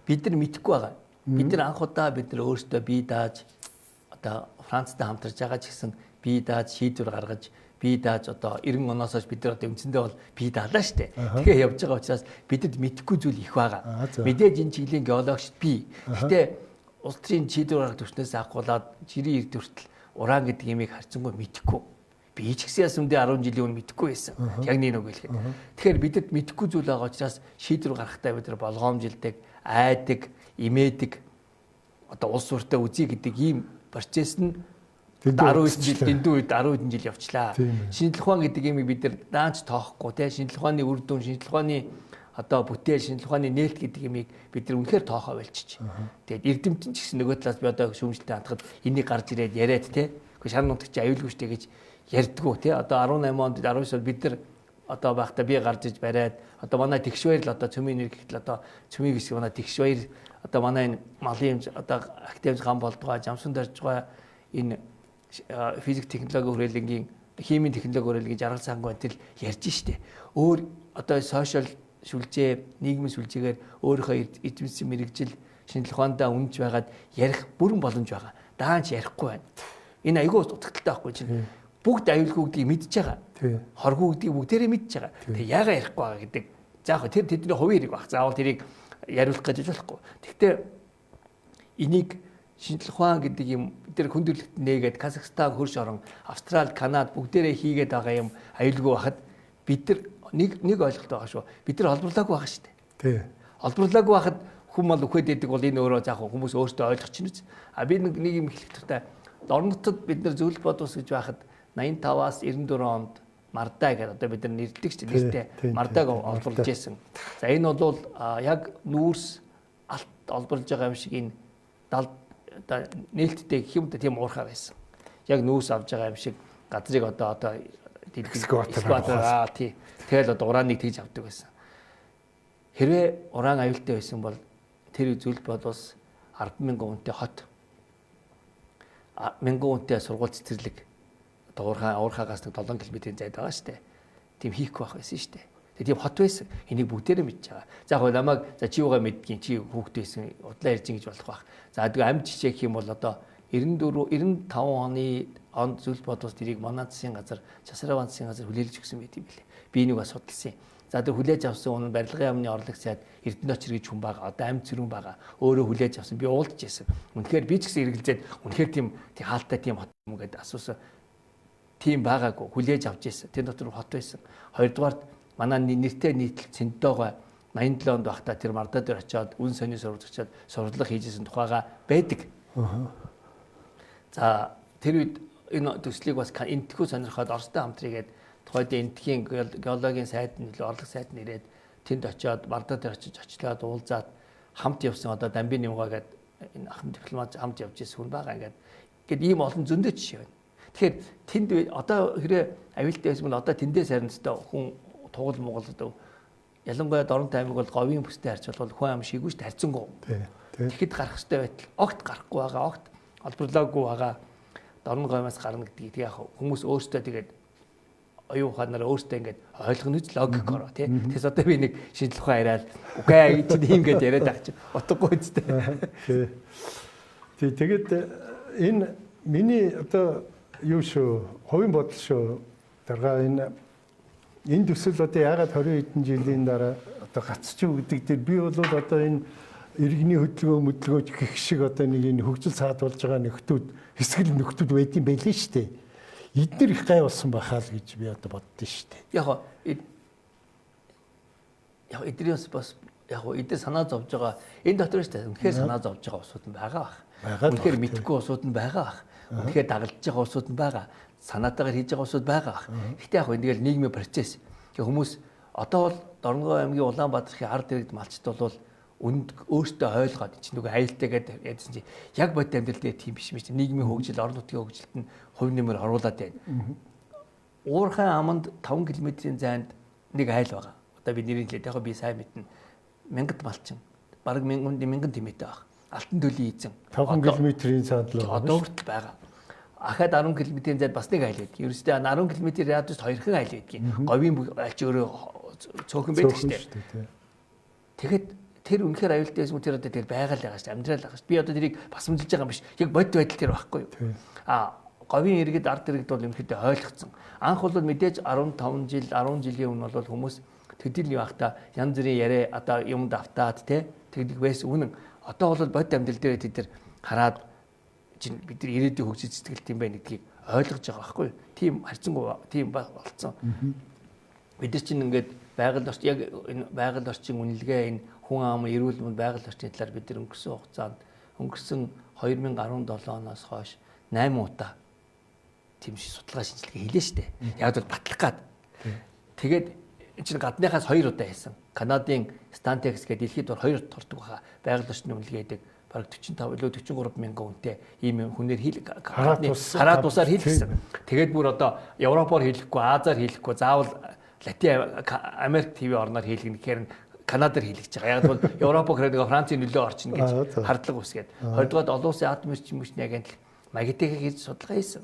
Бид нар мэдэхгүй байгаа. Бид нар анх удаа бид нар өөрсдөө бие дааж одоо Францтай хамтарч байгаа ч гэсэн бие дааж шийдвэр гаргаж бие дааж одоо 90 оноос хойш бид нар одоо үндсэндээ бол бие даалаа шүү дээ. Тэгэхээр явж байгаа учраас бидэд мэдэхгүй зүйл их байгаа. Мэдээж энэ чиглэлийн геологчд бий. Гэхдээ улс төрийн шийдвэр гаргах төвчнөөс авахгуулаад жирийн эрд хүртэл уран гэдэг имийг харьцангуй мэдэхгүй. Би ч гэсэн ясамдээ 10 жилийн өмнө мэдэхгүй байсан. Яг нэг үг хэлэхэд. Тэгэхээр бидэд мэдэхгүй зүйл байгаа учраас шийдвэр гаргахтаа бид нар болгоомжилдэг, айдаг, имээдэг одоо улс төртөө үзье гэдэг ийм процесс нь 19 жил дэндүү үед 10 хэдэн жил явчлаа. Шинжлэх ухаан гэдэг юмыг бид нар даанч тоохгүй те шинжлэх ухааны үр дүн, шинжлэх ухааны одоо бүтээл, шинжлэх ухааны нээлт гэдэг юмыг бид нар үнэхээр тоохоо болчих. Тэгээд эрдэмтэн ч гэсэн нөгөө талаас би одоо шүүмжлэлтэй хандхад энийг гарч ирээд яриад те. Гэхдээ шар нутагч аюулгүй штэ гэж ярьдгүү те. Одоо 18 онд 19 онд бид нар одоо байхдаа би гарч иж бариад одоо манай Тэгшбаяр л одоо цөмийн нэр гэхэл одоо цөмийн хэсэг манай Тэгшбаяр одоо манай энэ малын хэмж одоо академик гам болдгоо Жамсан доржгой энэ физик технологи хүрээлэнгийн химийн технологи хүрээлэнгийн жаргал сангуу энэ ярьж штэ. Өөр одоо сошиал сүлжээ, нийгмийн сүлжээгээр өөрийнхөө эзэмсэн мэрэгжил шинжлэх ухаандаа үнэнч байгаад ярих бүрэн боломж байгаа. Даанч ярихгүй байна. Энэ айгүй утгатай байхгүй чинь. Бүгд аюулгүй гэдгийг мэдж байгаа. Хоргүй гэдгийг бүгдээрээ мэдж байгаа. Тэг яагаад ярихгүй байгаа гэдэг. За яг тэр тэдний хувийн хэрэг баг. Заавал тэрийг яриулах гэж болохгүй. Тэгтээ энийг шинжлэх ухаан гэдэг юм бид нар хүндрэлт нээгээд Казахстан, хөрш орон, Австрали, Канада бүгдээрээ хийгээд байгаа юм аюулгүй байхад бид нар нэг ойлголт байгаа шүү. Бид нар олборлоогүй байгаа шүү дээ. Тий. Олборлоогүй байхад хүн мал үхээд идэг бол энэ өөрөө заах хүмүүс өөртөө ойлгох чинь үз. А би нэг юм хэлэх туфта. Орон нутгад бид нар зөвлөлт бод ус гэж байхад 85-аас 94 онд Мардаа гэдэг одоо бид нар нэрлэдэг шүү дээ. Нэртэй Мардааг олборлож байсан. За энэ бол яг нүүрс алт олборлож байгаа юм шиг энэ далд одоо нээлттэй гэх юм да тийм уурхаа байсан. Яг нүүрс авж байгаа юм шиг газрыг одоо экскаватор тий. Тэгэл одоо урааныг тэгж авдаг байсан. Хэрвээ уран аюултай байсан бол тэр зүйл бодвол 10,000 хүнтэй хот 1,000 хүнтэй сургууль цэцэрлэг одоо уурхаагаас нэг 7 км-ийн зайд байгаа шүү дээ. Тийм хийхгүй байх байсан шүү дээ. Тэгээ тийм хот байсан. Энийг бүгдээрээ мэдж байгаа. За яг намайг за чи юугаа мэдгийн чи хүүхэд байсан удлаа ярьж ингэж болох байх. За тэгээ амьд жишээ гэх юм бол одоо 94 95 оны онд зүйл бодвол тэрийг манай засгийн газар Часраван засгийн газар хүлээлж өгсөн байт юм билээ. Би энийг бас судалсан. За тэр хүлээж авсан хүн барилгын яамны орлог сайд Эрдэнэт гэж хүн байгаа. Одоо амьд цэрүүн байгаа. Өөрөө хүлээж авсан. Би уулзж байсан. Үнэхээр би ч гэсэн эргэлзээд үнэхээр тийм хаалтай тийм хот юм гэдэг асуусан. Тийм байгаагүй. Хүлээж авч байсан. Тэр дотор хот байсан. Хоёрдугаарт манай нэртэй нийтлэл Цэнтоогой 87 онд байхдаа тэр Мардаа дээр очиод үн сони сурвалж очиод сурвалжлага хийжсэн тухайга байдаг. За тэр үед энэ төслийг бас энтхүү сонирхоод Оростой хамтрийгээд тухайд энтхийн геологийн сайд нь илүү орлого сайд нь ирээд тэнд очиод Мардаа дээр очиж очлоод уулзаад хамт явсан одоо Дамбын Нямгаа гэдэг энэ ахын дипломат хамт явж ирсэн хүн байгаа ингээд ингээд ийм олон зөндөө жишээ байна. Тэгэхээр тэнд одоо хэрэг аюултай байсан бол одоо тэндээс харин өстой хүн тугал Монгол одоо ялангуяа Дорнот аймаг бол говийн бүстэй харьцуулбал хүн ам шийгүү шүү дээ харьцангуй. Тэгэхэд гарах ёстой байтал огт гарахгүй байгаа, огт олборлоогүй байгаа. Дорн говьоос гарна гэдгийг тэг яг хүмүүс өөрсдөө тэгээд оюун ухаанаараа өөрсдөө ингээд ойлгоно үз логикоор тий. Тэгээс одоо би нэг шинжлэх ухаан яриад үгүй чинь ийм гээд яриад байх чинь утгагүй үстэй. Тий. Тэгээд энэ миний одоо юу шүү хувийн бодол шүү дарга энэ төсөл одоо яагаад 20 хэдэн жилийн дараа одоо гацчих гэдэг дээр би бол одоо энэ иргэний хөдөлгөөн мөдлгөөж гэх шиг одоо нэг энэ хөгжил саадуулж байгаа нөхдүүд хэсгэл нөхдүүд байдсан байлээ шүү дээ. Эднэр их гай болсон байхаа л гэж би одоо боддоо шүү дээ. Яг эднээс бас яг эдгээр санаа зовж байгаа энэ дотор шүү дээ. Үнэхээр санаа зовж байгаа улсууд нь байгаа бах. Үнэхээр мэдхгүй улсууд нь байгаа бах. Үнэхээр дагалдж байгаа улсууд нь байгаа. Санаатаагаар хийж байгаа улсууд байгаа бах. Гэхдээ яг энэ тэгэл нийгмийн процесс. Тэгээ хүмүүс одоо бол Дорногов аймгийн Улаанбаатарын ард иргэд малчт бол үнд өөртөө ойлгоод чинь нөгөө аюултай гэдэг ядсан чи яг бодит амьдрал дээр тийм биш юм чи нийгмийн хөгжил орон нутгийн хөгжилд нь хувь нэмэр оруулаад байна. Уурхай аманд 5 км-ийн зайд нэг айл байгаа. Одоо би нэрийг хэлээд яг би сайн мэднэ. Мянгат малчин. Бараг мянган тэмээтэй байх. Алтан төлийн эзэн. 5 км-ийн цаанд л одоо хүртэл байгаа. Ахад 10 км-ийн зайд бас нэг айл байдаг. Ерөөсөө 10 км радиуст хоёрхан айл байдаг. Говийн айл чи өөрөө цөөхөн байдаг шүү дээ. Тэгэхэд тэр үнэхээр аюултай байсан тэр одоо тэр байгаль байгаа шүү дээ, амьдрал байгаа шүү дээ. Би одоо тэрийг басамжилж байгаа юм биш. Яг бодит байдал тэр байхгүй юу? А говийн иргэд ард иргэд бол ерөнхийдөө ойлгоцсон. Анх бол мэдээж 15 жил, 10 жилийн өмнө бол хүмүүс төдийл байхдаа янз бүрийн яриа одоо юмд автаад те тэгдэг байсан. Үнэн. Одоо бол бодит амьдрал дээр тэд нар хараад чинь бид нар ирээдүйн хөгжиж сэтгэлт юм байна гэдгийг ойлгож байгаа байхгүй юу? Тийм харьцангуй тийм болцсон. Бид нар чинь ингээд байгаль орчин яг энэ байгаль орчин үнэлгээ энэ хүн ам эрүүл мэнд байгаль орчны талаар бид нар өнгөрсөн хугацаанд өнгөрсөн 2017 оноос хойш 8 удаа тийм судалгаа шинжилгээ хийлээ штэ. Яг бол батлах гад. Тэгээд энэ чинь гадныхаас 2 удаа хийсэн. Канадын Стантэкс гэдэг дэлхийд бол 2 тордог баха. Байгаль орчны үнэлгээ гэдэг бараг 45 илүү 43 мянган хүнтэй ийм хүнээр хийл хараад тусаар хийлгэсэн. Тэгээд бүр одоо Европоор хийлгэхгүй, Азаар хийлгэхгүй, заавал Латин Америк ТV орноор хийлгэнэ гэхээр Канадаар хийлгэж байгаа. Яг бол Европ гэхээр нэг Францын нөлөө орчин гэж хардлага үүсгээд. Хоёрдугаар олон улсын атом эрчим хүчний агентлаг МАГАТЭ хийж судалгаа хийсэн.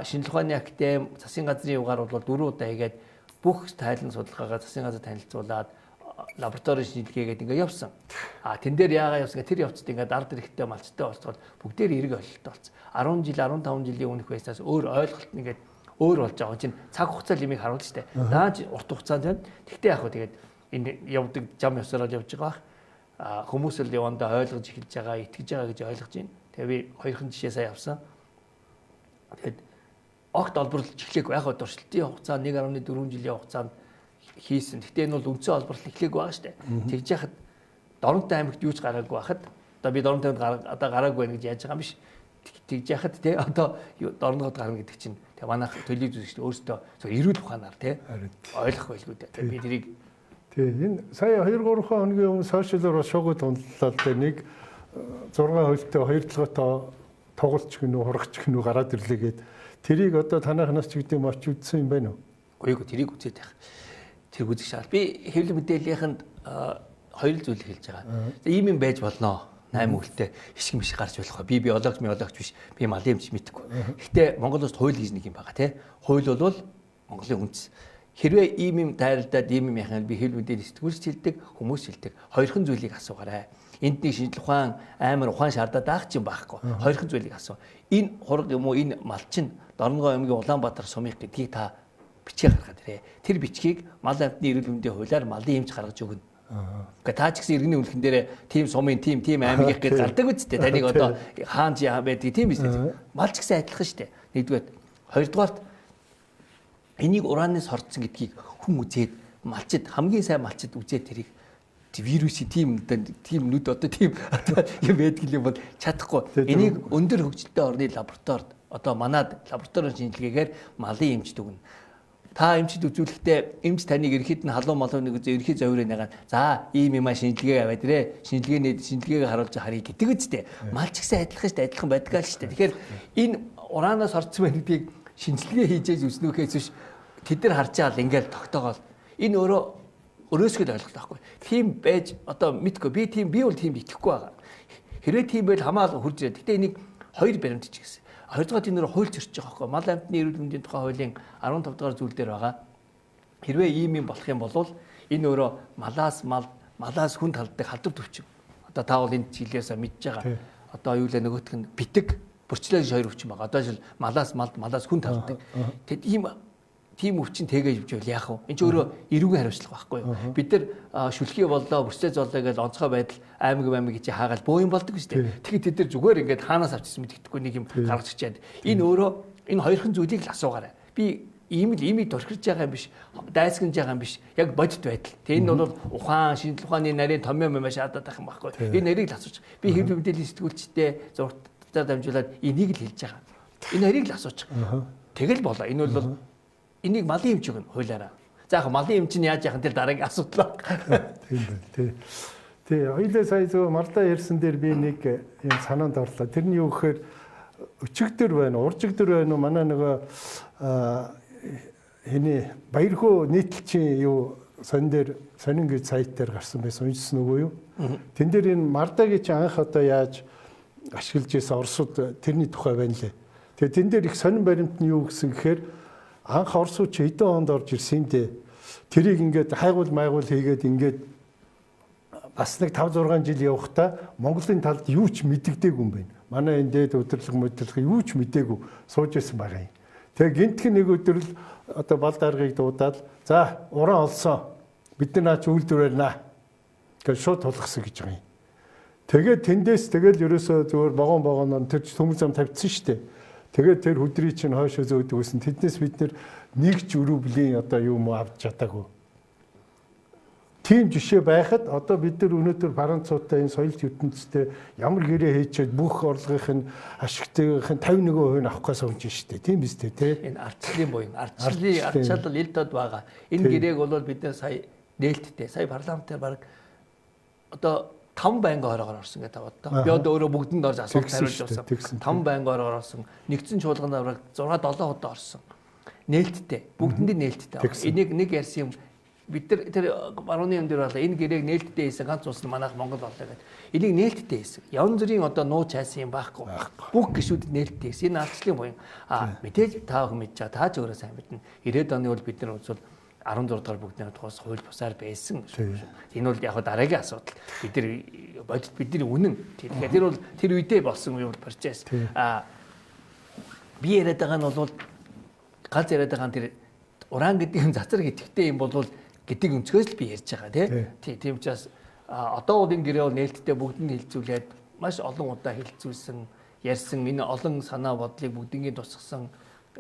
Шинжлэх ухааны академи засгийн газрын югаар бол 4 удаа хийгээд бүх тайлан судалгаагаа засгийн газар танилцуулаад лабораторийн шинжилгээгээд ингээ явсан. Тэн дээр яагаад явсан гэх тэр явцад ингээ ард ирэхтэй малчтай болцоод бүгдээр эрг ойлголттой болсон. 10 жил 15 жилийн өмнөх байснаас өөр ойлголт ингээд өөр болж байгаа чинь цаг хугацаа лимийг харуулж штэ. Дааж урт хугацаанд байна. Тэгтээ яг хөө тэгээд энэ явдаг зам ёсороо явж байгаа бах. Хүмүүс л явандаа ойлгож эхэлж байгаа, итгэж байгаа гэж ойлгож байна. Тэгээ би хоёрхан жишээ сая авсан. Тэгээд огт олборлож эхлэегүй. Яг хөө туршилтын хугацаа 1.4 жилийн хугацаанд хийсэн. Гэхдээ энэ бол үндсэн олборлол эхлэегүй байгаа штэ. Тэгж яхад Доронтой аймагт юу ч гараагүй байхад одоо би Доронтой аймагт одоо гараагүй байна гэж яаж байгаа юм биш. Тэгж яхад те одоо Дорногод гарна гэдэг чинь тэг манайх төлөв үзэгчд өөрсдөө зөв эрүүл ухаанаар те ойлгох байлгүй дээ. Би тэрийг тий энэ сая 2 3 хоногийн өмнө сошиалоор шуугууд ундлаа л дээ нэг 6 хөлтэй 2 толгойтой тоглолч гинүү хурагч гинүү гараад ирлээ гээд тэрийг одоо танайхнаас ч гэдэг юм очиж үзсэн юм байна уу? Үгүй тэрийг үзээд байх. Тэр үзэх шаард. Би хэвлэл мэдээллийнхэнд хоёр зүйл хэлж байгаа. Ийм юм байж болно. 8 үлтэй ишг миш гарч болох. Би биологч миологч биш. Би малын юмч мэдэхгүй. Гэхдээ Монгол улсад хууль гэж нэг юм байгаа тий. Хууль бол Монголын үндэс. Хэрвээ ийм юм тайралдаад ийм юм яхах би хэвлэл мэдээлэл сэтгүүлч хэлдэг, хүмүүс хэлдэг. Хоёрхан зүйлийг асуугаарай. Энд нэг шинжлэх ухаан амар ухаан шаардаад байх ч юм байхгүй. Хоёрхан зүйлийг асуу. Энэ хураг юм уу энэ малчин Дорногов аймгийн Улаанбаатар сумыг гэдгийг та бичгээ гаргаад ирээ. Тэр бичгийг мал амьтны эрүүл мэндийн хуулиар малын эмч гаргаж өгнө. Гэхдээ та ч гэсэн иргэний үнэлхэн дээр тийм сумын тийм аймгийнх гэж гардаг үсттэй. Таныг одоо хаан яа байдгийг тийм биз дээ. Мал ч гэсэн адилхан шүү дээ. Нэгдүгээр. Хоёрдугаарт энийг ураанаас хорцсон гэдгийг хүн үзээд малчид хамгийн сайн малчид үзээд тэрийг вирусын тийм нүд одоо тийм юм байдаг юм бол чадахгүй. Энийг өндөр хөгжилтэй орны лабораторид одоо манад лабораторийн шинжилгээгээр малын эмчд өгнө. Та эмчд үзүүлэхдээ эмч таныг ерхэд нь халуун малуу нэг үзээ ерхий зовироо нэгаад за ийм юм а шинжилгээ аваад ирээ. Шинжилгээгээ харуулж харъя гэдэг үстэй. Мал ч гэсэн адилхан шүү дээ. Адилхан байдгаа л шүү дээ. Тэгэхээр энэ ураанаас орцсон байх гэдгийг шинжилгээ хийж үзнөхээс биш тэд нар харж байгаа л ингээл тогтоогоол энэ өөрөө өрөөсгөл ойлголт байхгүй. Тийм байж одоо мэдгүй би тийм би бол тийм итгэхгүй байгаа. Хэрвээ тийм байл хамаал хурж ирээ. Гэтэ энийг хоёр баримтч гэсэн. Хоёрдугаар тийм нэр хууль зөрчиж байгаа байхгүй. Мал амьтны эрүүл мэндийн тухай хуулийн 15 дугаар зүйл дээр байгаа. Хэрвээ ийм юм болох юм бол энэ өөрөө малаас мал, малаас хүн талддаг халдвар төвчин. Одоо та бол энэ чиглэлээсээ мэдж байгаа. Одоо юу лээ нөгөөх нь битэг, бүрчлээ гэж хоёр өвчин байгаа. Одоо жишээл малаас малд, малаас хүн талддаг. Тэгэд ийм тийм өвчин тэгээ явж байвал яах вэ? Энд ч өөрөө эрүүгийн хариуцлага байхгүй юу? Бид нар шүлхий боллоо, бүрчлээ золлоо гэж онцгой байдал аймаг гэж хаагаал боо юм болдог шүү дээ. Тэгэхээр тэд нар зүгээр ингээд хаанаас авчихсан мэддэхгүй нэг юм гаргаж чичээд. Энэ өөрөө энэ хоёрхан зүйлийг л асуугаарай. Би ийм л имийг дурхирж байгаа юм биш, дайсгнаж байгаа юм биш. Яг бодит байдал. Тэ энэ бол ухаан, шинжлэх ухааны нарийн томьёо юм шаардаад байх юм байхгүй. Энэ нарийг л асууж. Би хэвлэл мэдээллийн сэтгүүлчтэй зурагтаар дамжуулаад энийг л хэлж байгаа. Энэ нарийг л асууж. Тэгэл болоо. Энэ бол энийг малын эмч өгнө хуулиараа. За яг малын эмч нь яаж яах нь тэр дараагийн асуудал байна. Тийм байна тий. Тий, хоёлаа сая зөв марлаа ярьсан дээр би нэг юм санаанд орлоо. Тэр нь юу гэхээр өчигдөр байна, уржигдөр байна уу? Манай нөгөө хиний Баярхөө нийтлэлчийн юу сонин дээр сонин гэж сайт дээр гарсан байсан. Уншсан үгүй юу? Тэн дээр энэ мардагийн чинь анх одоо яаж ашиглаж байсан Оросууд тэрний тухай байна лээ. Тэгээ тэн дээр их сонин баримт нь юу гэсэн гэхээр анх Оросууд чи хэдэн онд орж ирсэн дээ. Тэрийг ингээд хайгуул майгуул хийгээд ингээд бас нэг 5 6 жил явахдаа Монголын талд юу ч мэддэгдээгүй юм байна. Манай энэ дээд удирдлага мэдлэг юу ч мдээгүй сууж исэн байгаа юм. Тэгээ гинтхэн нэг өдөр л одоо бал даргаыг дуудаад за уран олсон. Бид нар наач үйлдвэр барина гэж шууд тулгасан гэж байгаа юм. Тэгээд тэндээс тэгэл ерөөсөө зүгээр вагон вагоноор тэр төмөр зам тавьчихсан шүү дээ. Тэгээд тэр хүдрий чинь хойшоо зөөдөг гэсэн. Тэднээс бид нэг ч өрөвлийн одоо юм авч чадаагүй. Тийм жишээ байхад одоо бид нар өнөөдөр Француудтай энэ соёлт ертөнцтэй ямар гэрээ хийчихэд бүх орлогын нь ашигтайгийнх нь 51% нь авах гэж сууж штэ. Тийм биз дээ тий. Энэ ардчлалын буян, ардчлалын ардчаалал ил тод байгаа. Энэ гэрээг бол бид нар сая нээлттэй, сая парламентаар баг одоо 5 байнгын хорогоор орсон гэдэг одоо. Би одоо өөрөө бүгдэнд орж асуулт хариулж явсан. 5 байнгын хорогоор орсон. Нэгдсэн чуулганаар бараг 6 7 удаа орсон. нээлттэй. Бүгдэнд нээлттэй. Энийг нэг ярьсан юм бид нар тэр барууны юм дээр болоо энэ гэрээг нээлттэй хийсэн ганц улс нь манайх Монгол боллоо гэдэг. Энийг нээлттэй хийсэн. Янз бүрийн одоо нууц хайсан юм байхгүй. Бүх гишүүд нээлттэй хийсэн. Энэ алдчлын буян. А мэдээж та бүхэн мэдж байгаа. Та ч өөрөө сайн мэднэ. 90-ад оны бол бид нар үзвэл 16 дугаар бүгдний тухай хууль бусаар байсан. Энэ бол яг дараагийн асуудал. Бид нар бодит бидний үнэн. Тэгэхээр тэр бол тэр үедээ болсон юм процесс. А би яриад байгаа нь бол ганц яриад байгаа нь тэр уран гэдэг юм цацраг идэвхтэй юм бол гэдэг өнцгөөс л би ярьж байгаа тий. Тийм учраас одоо бол энэ гэрээ бол нээлттэй бүгд нь хилцүүлээд маш олон удаа хилцүүлсэн, ярьсан, энэ олон санаа бодлыг бүгднийг тусгасан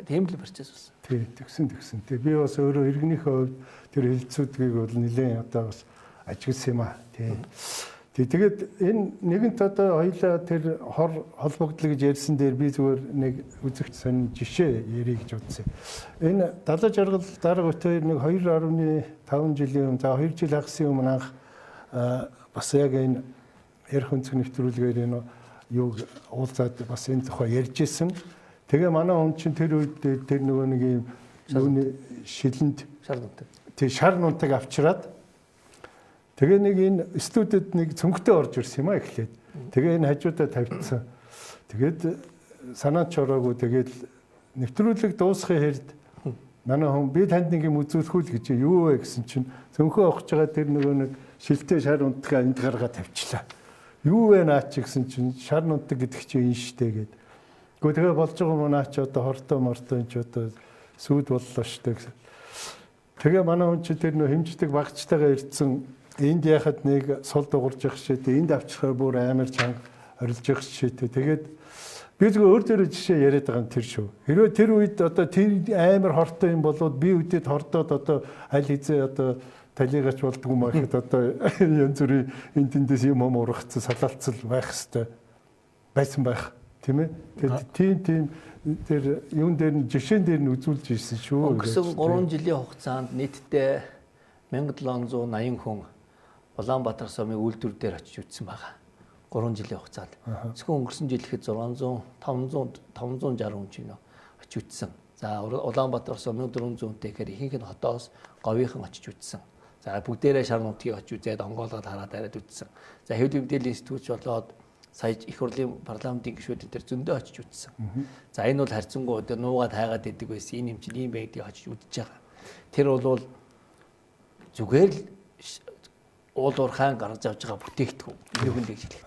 тийм л процесс болсон. Тий, тэгсэн. Тий, би бас өөрөө иргэнийхээ хувьд тэр хилцүүдгийг бол нэлээд одоо бас ажигласан юм аа. Тий. Тий, тэгээд энэ нэгэнт одоо хоёлаа тэр хор холбогдлоо гэж ярьсан дээр би зүгээр нэг үзэгч сонин жишээ ярих гэж бодсон. Энэ Далаа жаргал дарга бит хоёр нэг 2.5 жилийн өмнө, за 2 жил хагасын өмнө анх бас яг энэ ярих өнцөг нэвтрүүлгээр энэ юуг уулзаад бас энэ тухай ярьж исэн. Тэгээ манай хүн чинь тэр үед тэр нөгөө нэг юм юуны шилэнд шар нунтаг. Тий, шар нунтаг авчираад тэгээ нэг энэ студид нэг цөнгөтэй орж ирсэн юм а эхлээд. Тэгээ энэ хажуудаа тавьчихсан. Тэгээд санаач ороогүй тэгээд нэвтрүүлэг дуусахын хэрд манай хүн би танд нэг юм үзүүлэх үл гэж юу вэ гэсэн чинь цөнгөө авах байгаа тэр нөгөө нэг шилтэй шар нунтгаа энд гаргаа тавьчлаа. Юу вэ наа чи гэсэн чинь шар нунтаг гэдэг чинь энэ штэ гэд. Гэхдээ тэгээ болж байгаа юм наа чи одоо хортой мортой энэ чи одоо сүд боллоо штэ гэсэн. Тэгээ манай хүн чи тэр нөө хэмждэг багцтайгаа ирдсэн энд яхад нэг сул дуурж явах шийдэ энд авчихаар бүр амар чанга орилж явах шийдэ. Тэгээд би зүгээр өөр дээр жишээ яриад байгаа юм тэр шүү. Хэрвээ тэр үед одоо тэр амар хортой юм болоод би үдэд хордоод одоо аль хэзээ одоо талигач болдгоо юм ахэд одоо янз бүрийн энэ тэндээс юм юм ургацсан салаалцал байх хэвээр байсан байх. Тийм ээ. Тэгээд тийм тэр юун дээр нь жишээн дээр нь үзүүлж ирсэн шүү. Өнгөрсөн 3 жилийн хугацаанд нийтдээ 1780 хүн Улаанбаатар сумын үйлдвэр дээр очиж үзсэн байгаа. 3 жилийн хугацаанд. Зөвхөн өнгөрсөн жил ихэд 600 500 560 хүн чинь очиж үзсэн. За Улаанбаатар сум 1400 хүнтэй гэхээр ихэнх нь хотоос говийнхан очиж үзсэн. За бүгдээрээ шар нутгийг очиж үзээд онгоолгоод хараад арайд үзсэн. За хэвлэл мэдээллийн сэтгүүлч болоод сая их хурлын парламентын гишүүд энэ төр зөндөө очиж үзсэн. За энэ бол харьцангуй өдөр нуугаад хайгаад идэг байсан. Энэ юм чинь ийм байдгийг очиж үзэж байгаа. Тэр бол зүгээр л уул уурхайн гаргаж авч байгаа бүтээгдэхүүн. Энийхэн гэж хэлэх.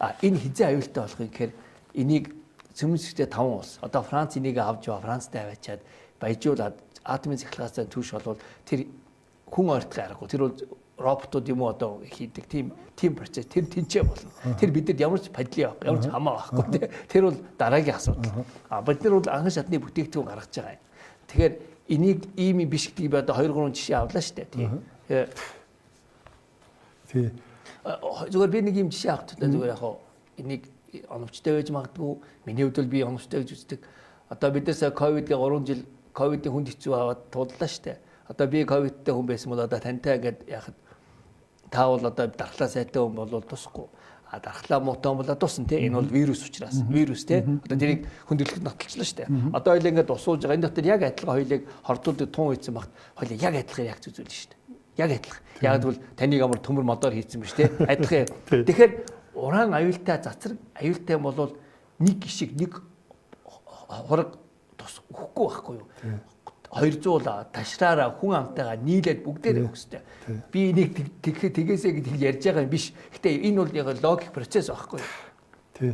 А энэ хизээ аюултай болох юм гэхээр энийг цөмсгтэй 5 улс. Одоо Франц энийг авч яваа, Францтай аваачаад баяжуулаад атомын цахилгаан түвш болвол тэр хүн ойртох аргагүй. Тэр бол роботууд юм уу одоо хийдэг тийм процесс тэр тэнцээ болно. Тэр бидэд ямар ч падли явах, ямар ч хамаа байхгүй тий. Тэр бол дараагийн асуудал. А бид нар бол анхан шатны бүтээгдэхүүн гаргаж байгаа юм. Тэгэхээр энийг ийм юм биш гэдгийг би одоо 2 3 жишээ авлаа шүү дээ тий. Тий. Зүгээр би нэг юм жишээ авах тээ зүгээр яг энийг оновчтой байж магадгүй. Миний хувьд бол би оновчтой гэж үздэг. Одоо бидээс ковидгээ 3 жил ковидын хүнд хэцүү аваад тууллаа шүү дээ. Одоо би ковидтэй хүн байсан бол одоо тантай ингээд яхад та бол одоо дархлаа сайтай хүн бол тусахгүй. А дархлаа муутай хүн бол тусна тий. Энэ бол вирус учраас. Вирус тий. Одоо тэрийг хүндрэлтэд нотолчлоо шүү дээ. Одоо хоёул ингээд усууж байгаа. Энэ дотор яг адилхан хоёулыг хордуулдаг тун үйцэн багт хоёул яг адилхан реакц үзүүлнэ шүү дээ. Яг адилхан. Яг тэгвэл таныг амар төмөр модоор хийцэн биш тий. Адилхан. Тэгэхээр уран аюултай цацраг аюултай юм бол нэг гишиг нэг хураг тус өгөхгүй байхгүй юу? 200 ташраараа хүн амтайгаа нийлээд бүгдээрээ өгөх хэрэгтэй. Би энийг тэгэхээсээ гэдэг ярьж байгаа юм биш. Гэтэ энэ бол яг логик процесс байхгүй юу? Тий.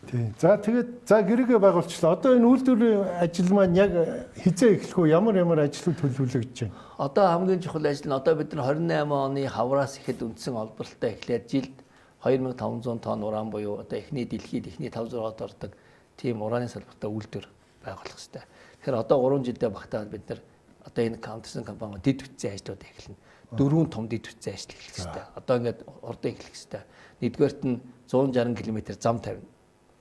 Тий. За тэгээд за гэрээгээ байгуулчлаа. Одоо энэ үйлдвэрийн ажил маань яг хизээ эхлэх үү? Ямар ямар ажлууд төлөвлөгдөж байна? Одоо хамгийн чухал ажил нь одоо бид нар 28 оны хавраас ихэд үндсэн олборлолтой эхлээд жилд 2500 тонн уран буюу одоо эхний дэлхийд эхний 5 6-д ордог тийм ураны салбартай үйлдвэр байгуулах хэрэгтэй. Тэгэхээр одоо 3 жилдээ багтаад бид нар одоо энэ хамтарсан компани дэд бүтцийн ажлууд эхэлнэ. 4 том дэд бүтцийн ажил эхлэх хэрэгтэй. Одоо ингээд урдан эхлэх хэрэгтэй. Нэгдүгээрт нь 160 км зам тавина.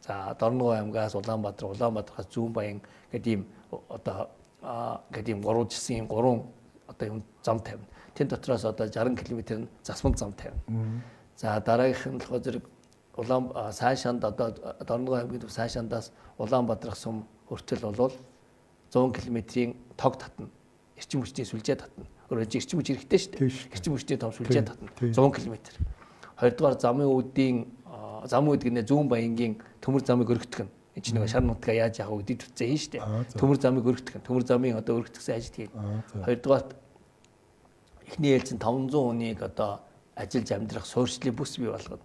За Дорногов аймгаас Улаанбаатар, Улаанбаатараас Зүүнбаян гэдэг ийм одоо гэдэг ийм 3 жилсэн ийм 3 одоо юм зам тавина. Тэн дотроос одоо 60 км нь засман зам тавина. За дараагийнх нь болохоор зэрэг Улаан Сайшанд одоо Дорногов аймгийн Сайшандаас Улаанбаатарх сум хүртэл болвол 100 км-ийн тог татна. Эрчим хүчний сүлжээ татна. Өөрөөр эрчим хүч хэрэгтэй шүү дээ. Эрчим хүчний том сүлжээ татна. 100 км. Хоёрдугаар замын үүдийн зам үүд гинэ зүүн баянгийн төмөр замыг өргөтгөх нь. Энэ чинь нөгөө шар нутгаа яаж явах вэ гэдэг зүтцээ хийн шүү дээ. Төмөр замыг өргөтгөх нь. Төмөр замын одоо өргөтгсөн ажил хийн. Хоёрдугаарт эхний ээлжин 500 хүнийг одоо ажиллаж амьдрах суурьчлалын бүс бий болгоно.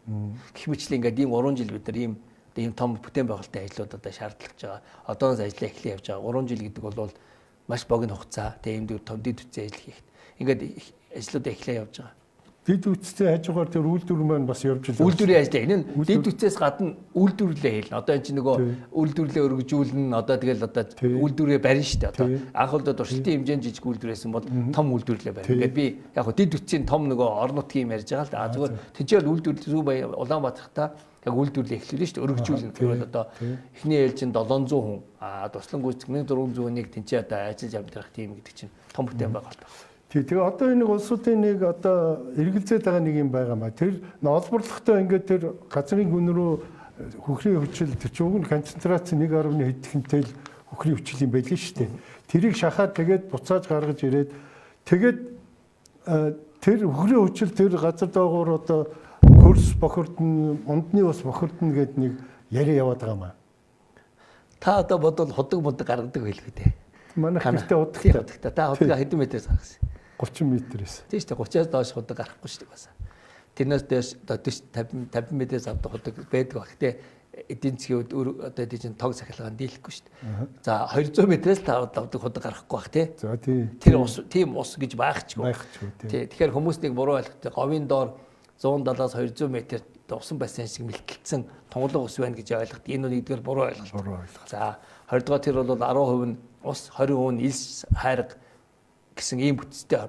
Гэх мэтлээ ингээд ийм 3 жил бид нар ийм том бүтээн байгуулалтын ажлууд одоо шаардлагатай байгаа. Одооноос ажлаа эхлэе явж байгаа. 3 жил гэдэг бол маш богино хугацаа. Тэгээ ийм том дэд үтсийн ажил хийхэд. Ингээд ажлуудаа эхлэе явж байгаа. Дэд үтсийн хажуугаар тэр үйлдвэр маань бас явж байгаа. Үйлдвэрийн ажил. Энэ нь дэд үтсээс гадна үйлдвэрлэлээ хийлнэ. Одоо энэ чинь нөгөө үйлдвэрлэлээ өргөжүүлнэ. Одоо тэгэл одоо үйлдвэрээ барина шүү дээ. Одоо анх бол туршилтын хэмжээнд жижиг үйлдвэр байсан бол том үйлдвэрлэлээ барина. Ингээд би яг хөө дэд үтсийн том нөгөө орон нутгийн юм ярьж байгаа л да. Зүгээр тэнцээл үйлдвэрлэл зүү баян Улаанбаатарт яг үйлдвэрлэлээ эхлүүлнэ шүү дээ. Өргөжүүлнэ. Тэгвэл одоо эхний ээлжинд 700 хүн, туслан гүйцэтгэх 1400 хүнийг тэнцээ одоо ажиллаж амьдрах тийм гэдэг чинь том бүтээн байгуулалт. Тэгээ одоо энэ улсуудын нэг одоо эргэлзээд байгаа нэг юм байгаа маа. Тэр олборлохтой ингээд тэр газрын гүн рүү хөхрийн хүчил тэр чинь уг нь концентрац 1.1 хэдхэнтэй л хөхрийн хүчил юм байлээ шүү дээ. Тэрийг шахаад тэгээд буцааж гаргаж ирээд тэгээд тэр хөхрийн хүчил тэр газар доогуур одоо хөрс бохирдно, ундны ус бохирдно гэд нэг яриа яваад байгаа маа. Та одоо бодвол худаг мудаг гаргадаг байлгүй дээ. Манайх гэртээ удагтай. Та худгаа хэдэн метрээс гаргасан? 30 метрээс. Тийм шүү дээ. 30-аас доош худаг гарахгүй шүү дээ бас. Тэрнээс дээш одоо 40 50 метрээс авдаг худаг байдаг баг. Гэтэ эдийн засгийн үед одоо тийм чинь тог сахилгаан дийлэхгүй шүү дээ. За 200 метрээс л авдаг худаг гарахгүй бах тий. За тий. Тэр ус тийм ус гэж байхчгүй. Байхчгүй тий. Тэгэхээр хүмүүс нэг буруу ойлгохтой. Говийн доор 170-аас 200 метр усан бассейн шиг мэлтэлсэн тунгалаг ус байна гэж ойлгоход энэ бол нэгдүгээр буруу ойлголт. Буруу ойлголт. За 20 дугаар тэр бол 10% нь ус, 20% нь элс хайрга гэсэн ийм бүтцтэй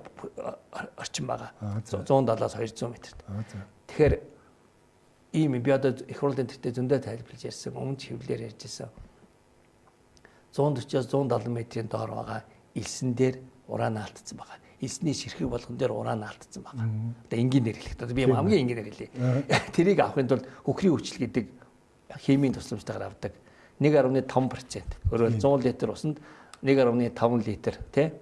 орчин байгаа. 170-аас 200 метрт. Тэгэхээр ийм би одоо их хурлын тэртээ зөндөө тайлбарлаж ярьсан, өмнө хэвлэлээр ярьж ирсэн. 140-аас 170 метрийн доор байгаа элсэн дээр уран алдсан байгаа. Элсний ширхэг болгон дээр уран алдсан байгаа. Одоо энгийн нэр хэлэхэд одоо би хамгийн энгийн нэр хэлье. Тэрийг авахын тулд хөхрийн хүчил гэдэг химийн тусламжтайгаар авдаг. 1.5%. Өөрөөр 100 литр усанд 1.5 литр тий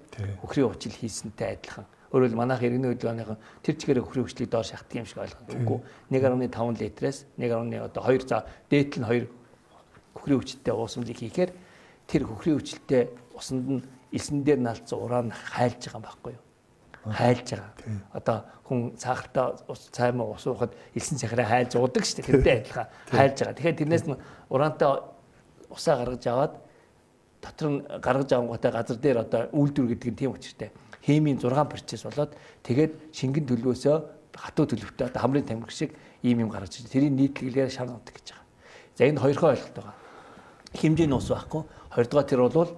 хөхрийн хүчил хийсэнтэй адилхан. Өөрөөр манайх иргэний хөдөлгөөнийхэн тэр чигээр хөхрийн хүчлийг доор шахдаг юм шиг ойлгоод үгүй 1.5 литрээс 1.2 за дээдл нь 2 хөхрийн хүчилтэй уусмалыг хийхээр тэр хөхрийн хүчилтэй усанд нь элсэн дээр налцсан уран хайлж байгаа юм байхгүй юу? Хайлж байгаа. Одоо хүн сахартай ус цаймаа ус уухад элсэн сахараа хайлж уудаг шүү дээ. Тэрнтэй адилхан хайлж байгаа. Тэгэхээр тэрнээс нь ураантай усаа гаргаж аваад дотор нь гаргаж авангуудаа газар дээр одоо үйлдвэр гэдэг нь тийм учиртай. Химийн 6 процесс болоод тэгээд шингэн төлөвөөсөө хатуу төлөвтэй одоо хамрын тамирх шиг ийм юм гаргаж ирж. Тэрийг нийтлэгээр шар нутаг гэж байгаа. За энэ хоёрхон ойлголт байгаа. Хэмжээний ус байхгүй. Хоёрдугаар тэр бол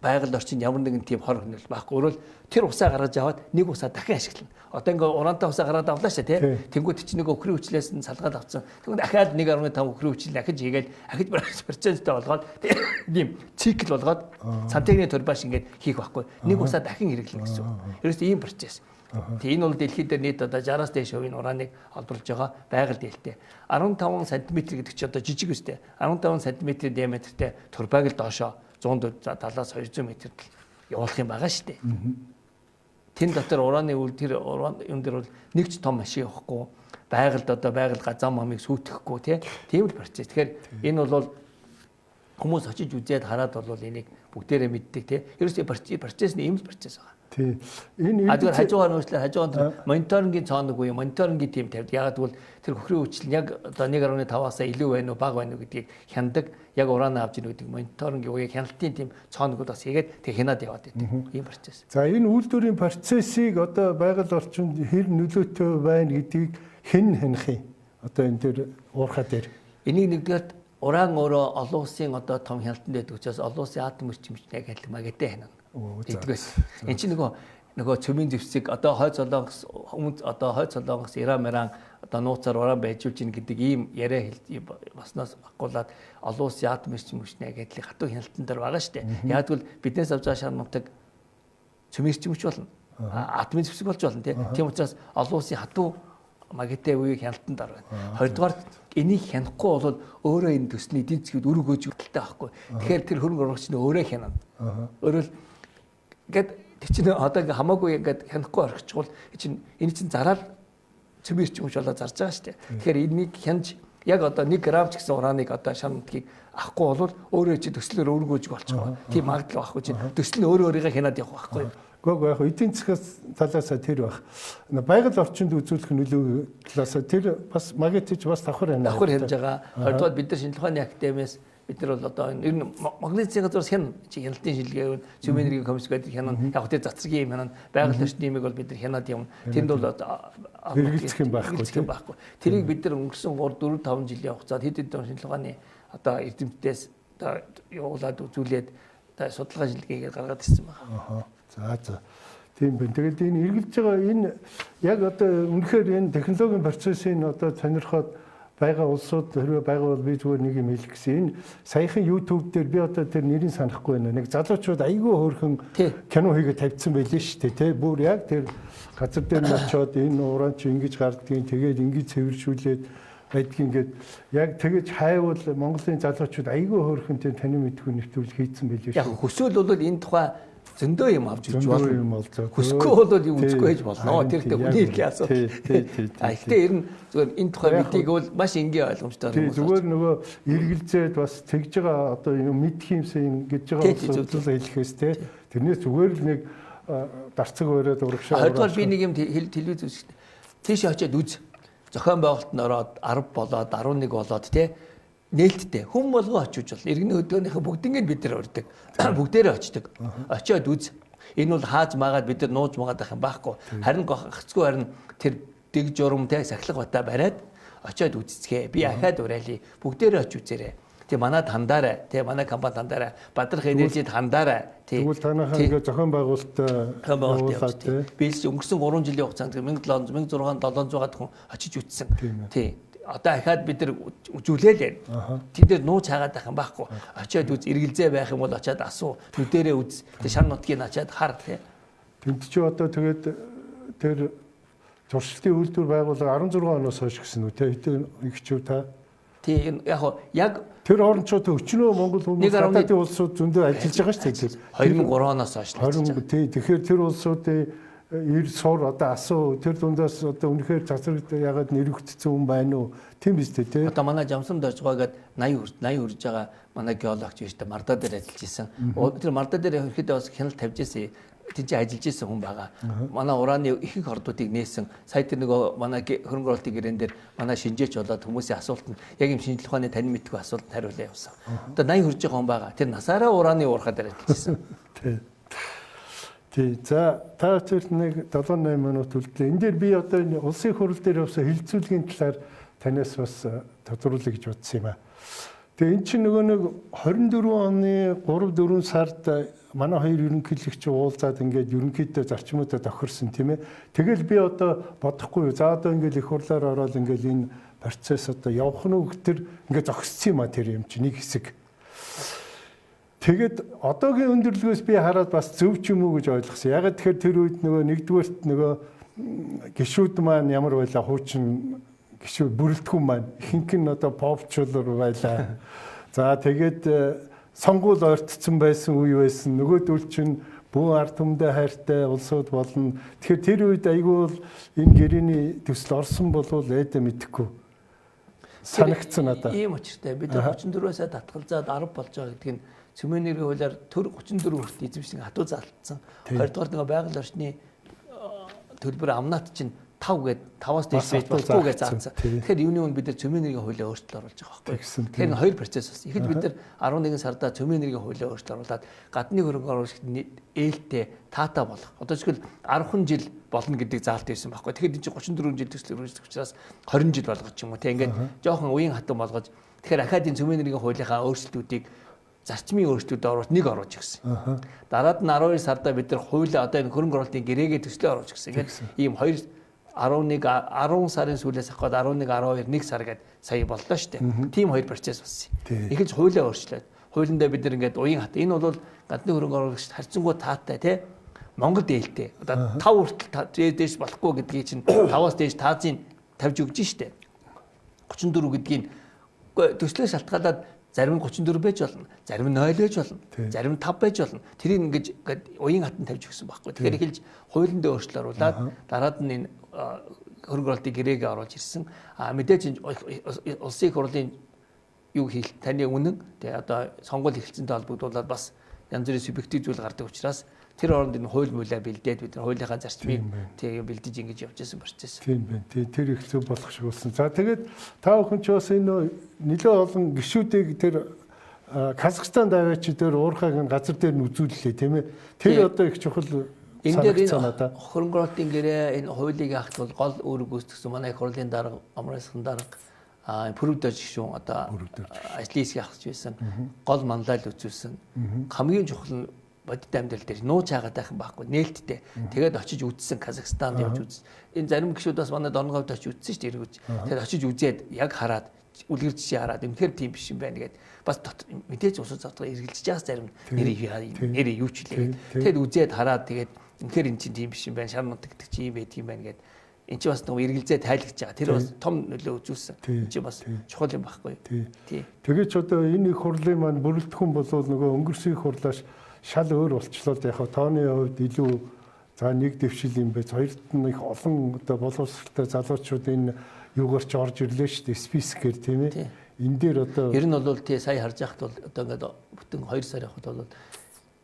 байгаль орчинд ямар нэгэн тийм хор хөнөөл байхгүй. Өөрөөр тэр усаа гаргаж аваад нэг усаа дахин ашиглана. Одоо ингээ ураантай усаа гаргаад авлаа шүү дээ, тий. Тэнгүүд чи нэг өхрийн хүчлээс нь салгаад авсан. Тэнгүүд дахиад 1.5 өхрийн хүчил дахиж хийгээл ахиж проценттэй болгоод тийм цикл болгоод сантехникийн турбаш ингээд хийх байхгүй. Нэг усаа дахин хэрэглэнэ гэсэн үг. Ерөөсөө ийм процесс. Тэг энэ бол дэлхийд дээр нийт одоо 60-аас дээш хувийн урааныг олборлож байгаа байгаль дээлтэй. 15 см гэдэг чи одоо жижиг үстэй. 15 см-ийн диаметртэй турбайг л доошоо 170-аас 200 метрт явуулах юм байгаа шүү дээ. Тэн дотор ураны үйл тэр уран юм дээр бол нэг ч том машин явахгүй, байгальд одоо байгаль зам амыг сүйтгэхгүй тий. Тийм л процесс. Тэгэхээр энэ бол хүмүүс очиж үзээд хараад бол энийг бүгдээрээ мэддэг тий. Ерөөсөө процесс нь ийм л процесс байгаа. Тий. Энэ зүгээр хажуугаар нөөцлөө хажуугаар мониторингийн цооног буюу мониторингийн тим тавьд. Ягаад гэвэл тэр хөхрийн хүчил нь яг одоо 1.5-аас илүү байна уу, бага байна уу гэдгийг хяндаг. Яг ураанаа авч ийн гэдэг мониторингийн буюу хяналтын тим цооногуд бас хийгээд тэг хянаад яваад байдаг. Ийм процесс. За энэ үйлдвэрийн процессыг одоо байгаль орчинд хэр нөлөөтэй байна гэдгийг хэн хянах юм? Одоо энэ дээр уурхай дээр. Энийг нэгдүгээрт уран өөрөө олон улсын одоо том хяналтанд байдаг учраас олон улсын атом эрчим хүчний агентлаг магатай хянана. Эдгээс. Энд чинь нөгөө цөмийн зэвсэг одоо хойд солонгос өмнө одоо хойд солонгос Иран Миран одоо нууцаар уран байжуулж ийн гэдэг ийм яриа баснаас агуулад олон улсын атом эрчим хүчний агентлаг хатуу хяналтан дээр байгаа шүү дээ. Яг тэгвэл биднээс авч байгаа шар нутаг цөмийн эрчим хүч болно. Атомын зэвсэг болж болно тийм. Тийм учраас олон улсын хатуу МАГАТЭ үеийг хяналтанд орно. Хоёрдугаар энийг хянахгүй бол өөрөө энэ төслийн эдийн засгийг үр өгөөж өгдөлтэй байхгүй. Тэгэхээр тэр хөрөнгө оруулагч нь өөрөө хянана. Өөрөөр ингээд тэр чинь одоо ингээ хамаагүй ингээд хянахгүй орхичихвол чинь энэ чинь зараал цөмийн эрчим хүч болоо зарж байгаа шүү дээ. Тэгэхээр энийг хянаж яг одоо 1 грамм ч гэсэн ураныг одоо шар нутгийг авахгүй бол өөрөө чи төслөөр өргөөжг болчих. Тийм магадлал байхгүй чинь төсөл нь өөрөө өөрийгөө хянаад явах байхгүй. Гэхдээ яг эдийн засгаас талаасаа тэр байх. Байгаль орчинд үзүүлэх нөлөө талаасаа тэр бас МАГАТЭ ч бас давхар хянаа. Давхар хянаж байгаа. Хоёрдугаар бид нар шинжилгээ ухааны академиас бид нар бол одоо энэ ер нь Монголын засгийн газраас хяна чи хяналтын шилгээ, цөмийн энергийн комисс гэдэг хянана. Яг тэр цацрагийн юм хянана. Байгаль орчны юмыг бол бид нар хянаад явна. Тэнд бол хэрэгэлцэх юм байхгүй. Тэрийг бид нар өнгөрсөн 3 4 5 жилийн хугацаанд хэд хэдэн шинжилгээ ухааны одоо эрдэмтдээс одоо явуулаад үзүүлээд одоо судалгаа шилгээгээр гаргаад ирсэн байгаа. За. Тийм байна. Тэгээд энэ эргэлж байгаа энэ яг одоо үнэхээр энэ технологийн процессын одоо сонирхоод байгаа улсууд хэрвээ байгаа бол би зүгээр нэг юм хэлэх гэсэн. Энэ саяхан YouTube дээр би одоо тэр нэрийг санахгүй байна. Нэг залуучууд айгүй хөөрхөн кино хийгээд тавьчихсан байлээ шүү дээ, тэ. Бүр яг тэр газар дээр нь очиод энэ уран чи ингэж гардгийг тэгээд ингэж цэвэршүүлээд байдгийг ингээд яг тэгэж хайвал Монголын залуучууд айгүй хөөрхөн тийм танин мэдгүй нэвтрүүлэг хийцэн байлээ шүү. Яг хүсвэл бол энэ тухай зөндөө юм авч үзэж болно. Хүсэхгүй бол юм үзэхгүй байж болно. Тэр тэ хүний эрхийн асуудал. А гэхдээ ер нь зүгээр энэ тухай мэдийг бол маш энгийн ойлгомжтой хүмүүс. Зүгээр нөгөө эргэлзээд бас тэгж байгаа одоо юм мэдх юмсан гэж байгаа улсууд хэлэхээс те. Тэрнээс зүгээр л нэг дарцаг бариад урагшаа. Хоёрдугаар би нэг юм телевиз үзэхдээ тийш очиод үз. Зохион байгуулалтанд ороод 10 болоод 11 болоод те нээлттэй хүн болгон очиж бол иргэний хөдөлгөөнийхөө бүгднийг бид нар урьдаг. Бүгдээрээ очдог. Очиод үз. Энэ бол хааж магаад бид нар нууж магаад байх юм байхгүй. Харин гацгүй харин тэр дэг журам те сахилга бата бариад очиод үзцгээ. Би ахаад уриалъя. Бүгдээрээ очиж үзээрэй. Тэг манад хандаарай. Тэг манай компанид хандаарай. Бадрах энержид хандаарай. Тэгвэл танайхаа ингээ зохион байгуулалт явуулаад би л өнгөрсөн 3 жилийн хугацаанд 1700 1600 700 хүн очиж үзсэн. Тий. Одоо ахаад бид нар үзүүлээл байна. Тэн дээр нууц хаагаад байх юм байхгүй. Очиод үз, эргэлзээ байх юм бол очиад асуу. Нүдэрээ үз. Тэг шар нутгийг очиад хар тий. Тэнд чи одоо тэгээд тэр туршилтын үйлдвэр байгууллага 16 оноос хойш гэсэн үү те хэдэн ихчүү та? Тий яг тэр хооронд ч өчнөө Монгол хүмүүс гадаадын улсууд зөндөө ажиллаж байгаа шүү дээ. 2003 оноос хойш. 20 тий тэгэхээр тэр улсуудын эр сур одоо асуу тэр дундаас одоо үнэхээр цацрагт ягаад нэрвэгдсэн хүн байна уу? Тийм биз дээ тий. Одоо манай Жамсан Доржгоо гээд 80 хүрж байгаа манай геологч биш үү Мардаа дээр ажиллаж исэн. Тэр Мардаа дээр ерөнхийдөө бас хяналт тавьж исэн. Тэнд ажиллаж исэн хүн байгаа. Манай ураны ихэнх ордуудыг нээсэн. Сая тэр нөгөө манай хөрөнгө оруулалтын гэрээн дээр манай шинжээч болоод хүмүүсийн асуултанд яг юм шинжлэх ухааны танин мэдгүй асуултанд хариулаа явсан. Одоо 80 хүрж байгаа хүн байгаа. Тэр насаараа ураны уурхаа дээр ажиллаж исэн. Тий. Тий. За та хоёрт нэг 7-8 минут үлдлээ. Энэ дээр би одоо энэ улсын хурал дээр явсан хилцүүлгийн талаар танаас бас тодруулъя гэж бодсон юм аа. Тэгээ эн чинь нөгөө нэг 24 оны 3-4 сард манай хоёр ерөнхийлөгч уулзаад ингээд ерөнхийдөө зарчмуудаа тохирсон тийм ээ. Тэгэл би одоо бодохгүй юу. За одоо ингээд их хурлаар ороод ингээд энэ процесс одоо явах нь үг төр ингээд зогссон юм а тэр юм чинь нэг хэсэг. Тэгээд одоогийн өндөрлөгөөс би хараад бас зөв ч юм уу гэж ойлгосон. Ягаад тэгэхээр тэр үед нөгөө нэгдүгээрт нөгөө гишүүд маань ямар байлаа хуучин гишүүд бүрэлдэхүүн маань ихэнх нь одоо попчулар байлаа. За тэгээд сонгуул ойртцсон байсан үе байсан. Нөгөөдөл чинь бүү ард түмдээ хайртай улсууд болно. Тэгэхээр тэр үед айгүй бол энэ гэрээний төсөл орсон болвол ээдэ мэдэхгүй санагдсан надад. Ийм учиртай. Бид 34-өөсөө татгалзаад 10 болж байгаа гэдэг нь цөмийн нэрийн хуулиар төр 34 хүртэл эзэмшиг хатуу заалтсан. Хоёрдугаар нөгөө байгаль орчны төлбөр амнат чинь 5 гээд 5-аас дээш байж болохгүй гэж заасан. Тэгэхээр юуны өмнө бид нар цөмийн нэрийн хуулиа өөрчлөлт оруулж байгаа байхгүй. Тэгэхээр энэ хоёр процесс болсон. Ихэд бид нар 11 сарда цөмийн нэрийн хуулиа өөрчлөлт оруулаад гадны хөрөнгө оруулагчид ээлтэй таатай болох. Одоо жишээл 10 жил болно гэдэг заалт байсан байхгүй. Тэгэхээр энэ чинь 34 жил төсөл өргөжлөх учраас 20 жил болгож юм уу те. Ингээд жоохон уян хатан болгож тэгэхээр ахаад энэ цөмийн нэрийн хуулийнхаа өөрчлөлтүүдийг зарчмын өөрчлөлтүүд оруулж нэг оруулж гисэн. Дараад нь 12 сарда бид нар хуулиа одоо энэ хөрөнгө оруулалтын гэрээгээ төслөө оруулж гисэн. Ингээд ийм 2 11 10 сарын сүүлээс авах 11 12 1 сар гээд сая боллоо шүү дээ. Тийм хоёр процесс болсон. Эхэлж хуулиа өөрчлөөд. Хуулиндаа бид нар ингээд уян хат. Энэ бол гадны хөрөнгө оруулагчид харьцангуй таатай тий. Монголд ээлтэй. Одоо 5 хүртэл дээш болохгүй гэдгийг чинь 5-аас дээш таазын тавьж өгч штэ. 34 гэдгийг төслөөс шалтгаалаад зарим нь 34 байж болно, зарим нь 0 байж болно, зарим нь 5 байж болно. Тэрийг ингэж уян хатан тавьж өгсөн байхгүй. Тэгэхээр эхэлж хуулинд өөрчлөлт оруулаад дараад нь энэ хөрөнгө оруулалтын гэрээгээ оруулж ирсэн. А мэдээж улсын их хурлын юу хэл таны үнэн тэгээ одоо сонгуул эхэлсэнтэй холбогдуулаад бас янз бүрийн субъектив зүйл гардаг учраас тэр оронд энэ хууль муулаа бэлдээд бид нар хуулийнхаа зарчмыг тэгээ бэлдэж ингэж явж байсан процесс. Тийм байна. Тий, тэр их зөв болох шиг болсон. За тэгээд та бүхэн ч бас энэ нэлээд олон гишүүдийг тэр Казахстан даваач дээр уурхайг газар дээр нь үзүүллээ тийм ээ. Тэр одоо их чухал. Энэ дээр энэ хөрөнгө оруулалтын гэрээ энэ хуулийг авахт бол гол үүрэг гүйцэтгэсэн манай их хурлын дарга, Амар засгийн дарга, Пүрвдэж гишүүн одоо ажлын хэсгийг авах байсан гол манлайл үзүүлсэн. Хамгийн чухал нь бодит амьдрал дээр нууц хаагаад байх юм байхгүй нээлттэй. Тэгээд очиж үзсэн, Казахстанд явж үзсэн. Энэ зарим гишүүд бас манай Дорноговьд очиж үзсэн шүү дээ эргүүж. Тэгээд очиж үзээд яг хараад үлгэр жишээ хараад үнэхээр тийм биш юм байна гэд бас мэдээж усуд завтгаа эргэлзэж байгаас зарим нэр юу ч хэлээ. Тэгээд үзээд хараад тэгээд үнэхээр эн чинь тийм биш юм байна. Шар нутаг гэдэг чинь юм байдаг юм байна гэд эн чинь бас нэг эргэлзээ тайлгч байгаа. Тэр бас том нөлөө үзүүлсэн. Эн чинь бас чухал юм байхгүй. Тий. Тэгээд ч одоо энэ их хурлын маань бүрэлдэхүүн болвол нөгөө өнгөрсөн их хурлаас шал өөр болчлоо. Яг тооны хувьд илүү за нэг дэвшил юм байж, хоёрт нь их олон одоо боловсралтай залуучууд энэ юугаар ч орж ирлээ шүү дээ. Спискээр тийм ээ. Энэ дээр одоо ер нь бол тий сая харж байхад бол одоо ингээд бүтэн 2 сар явахад бол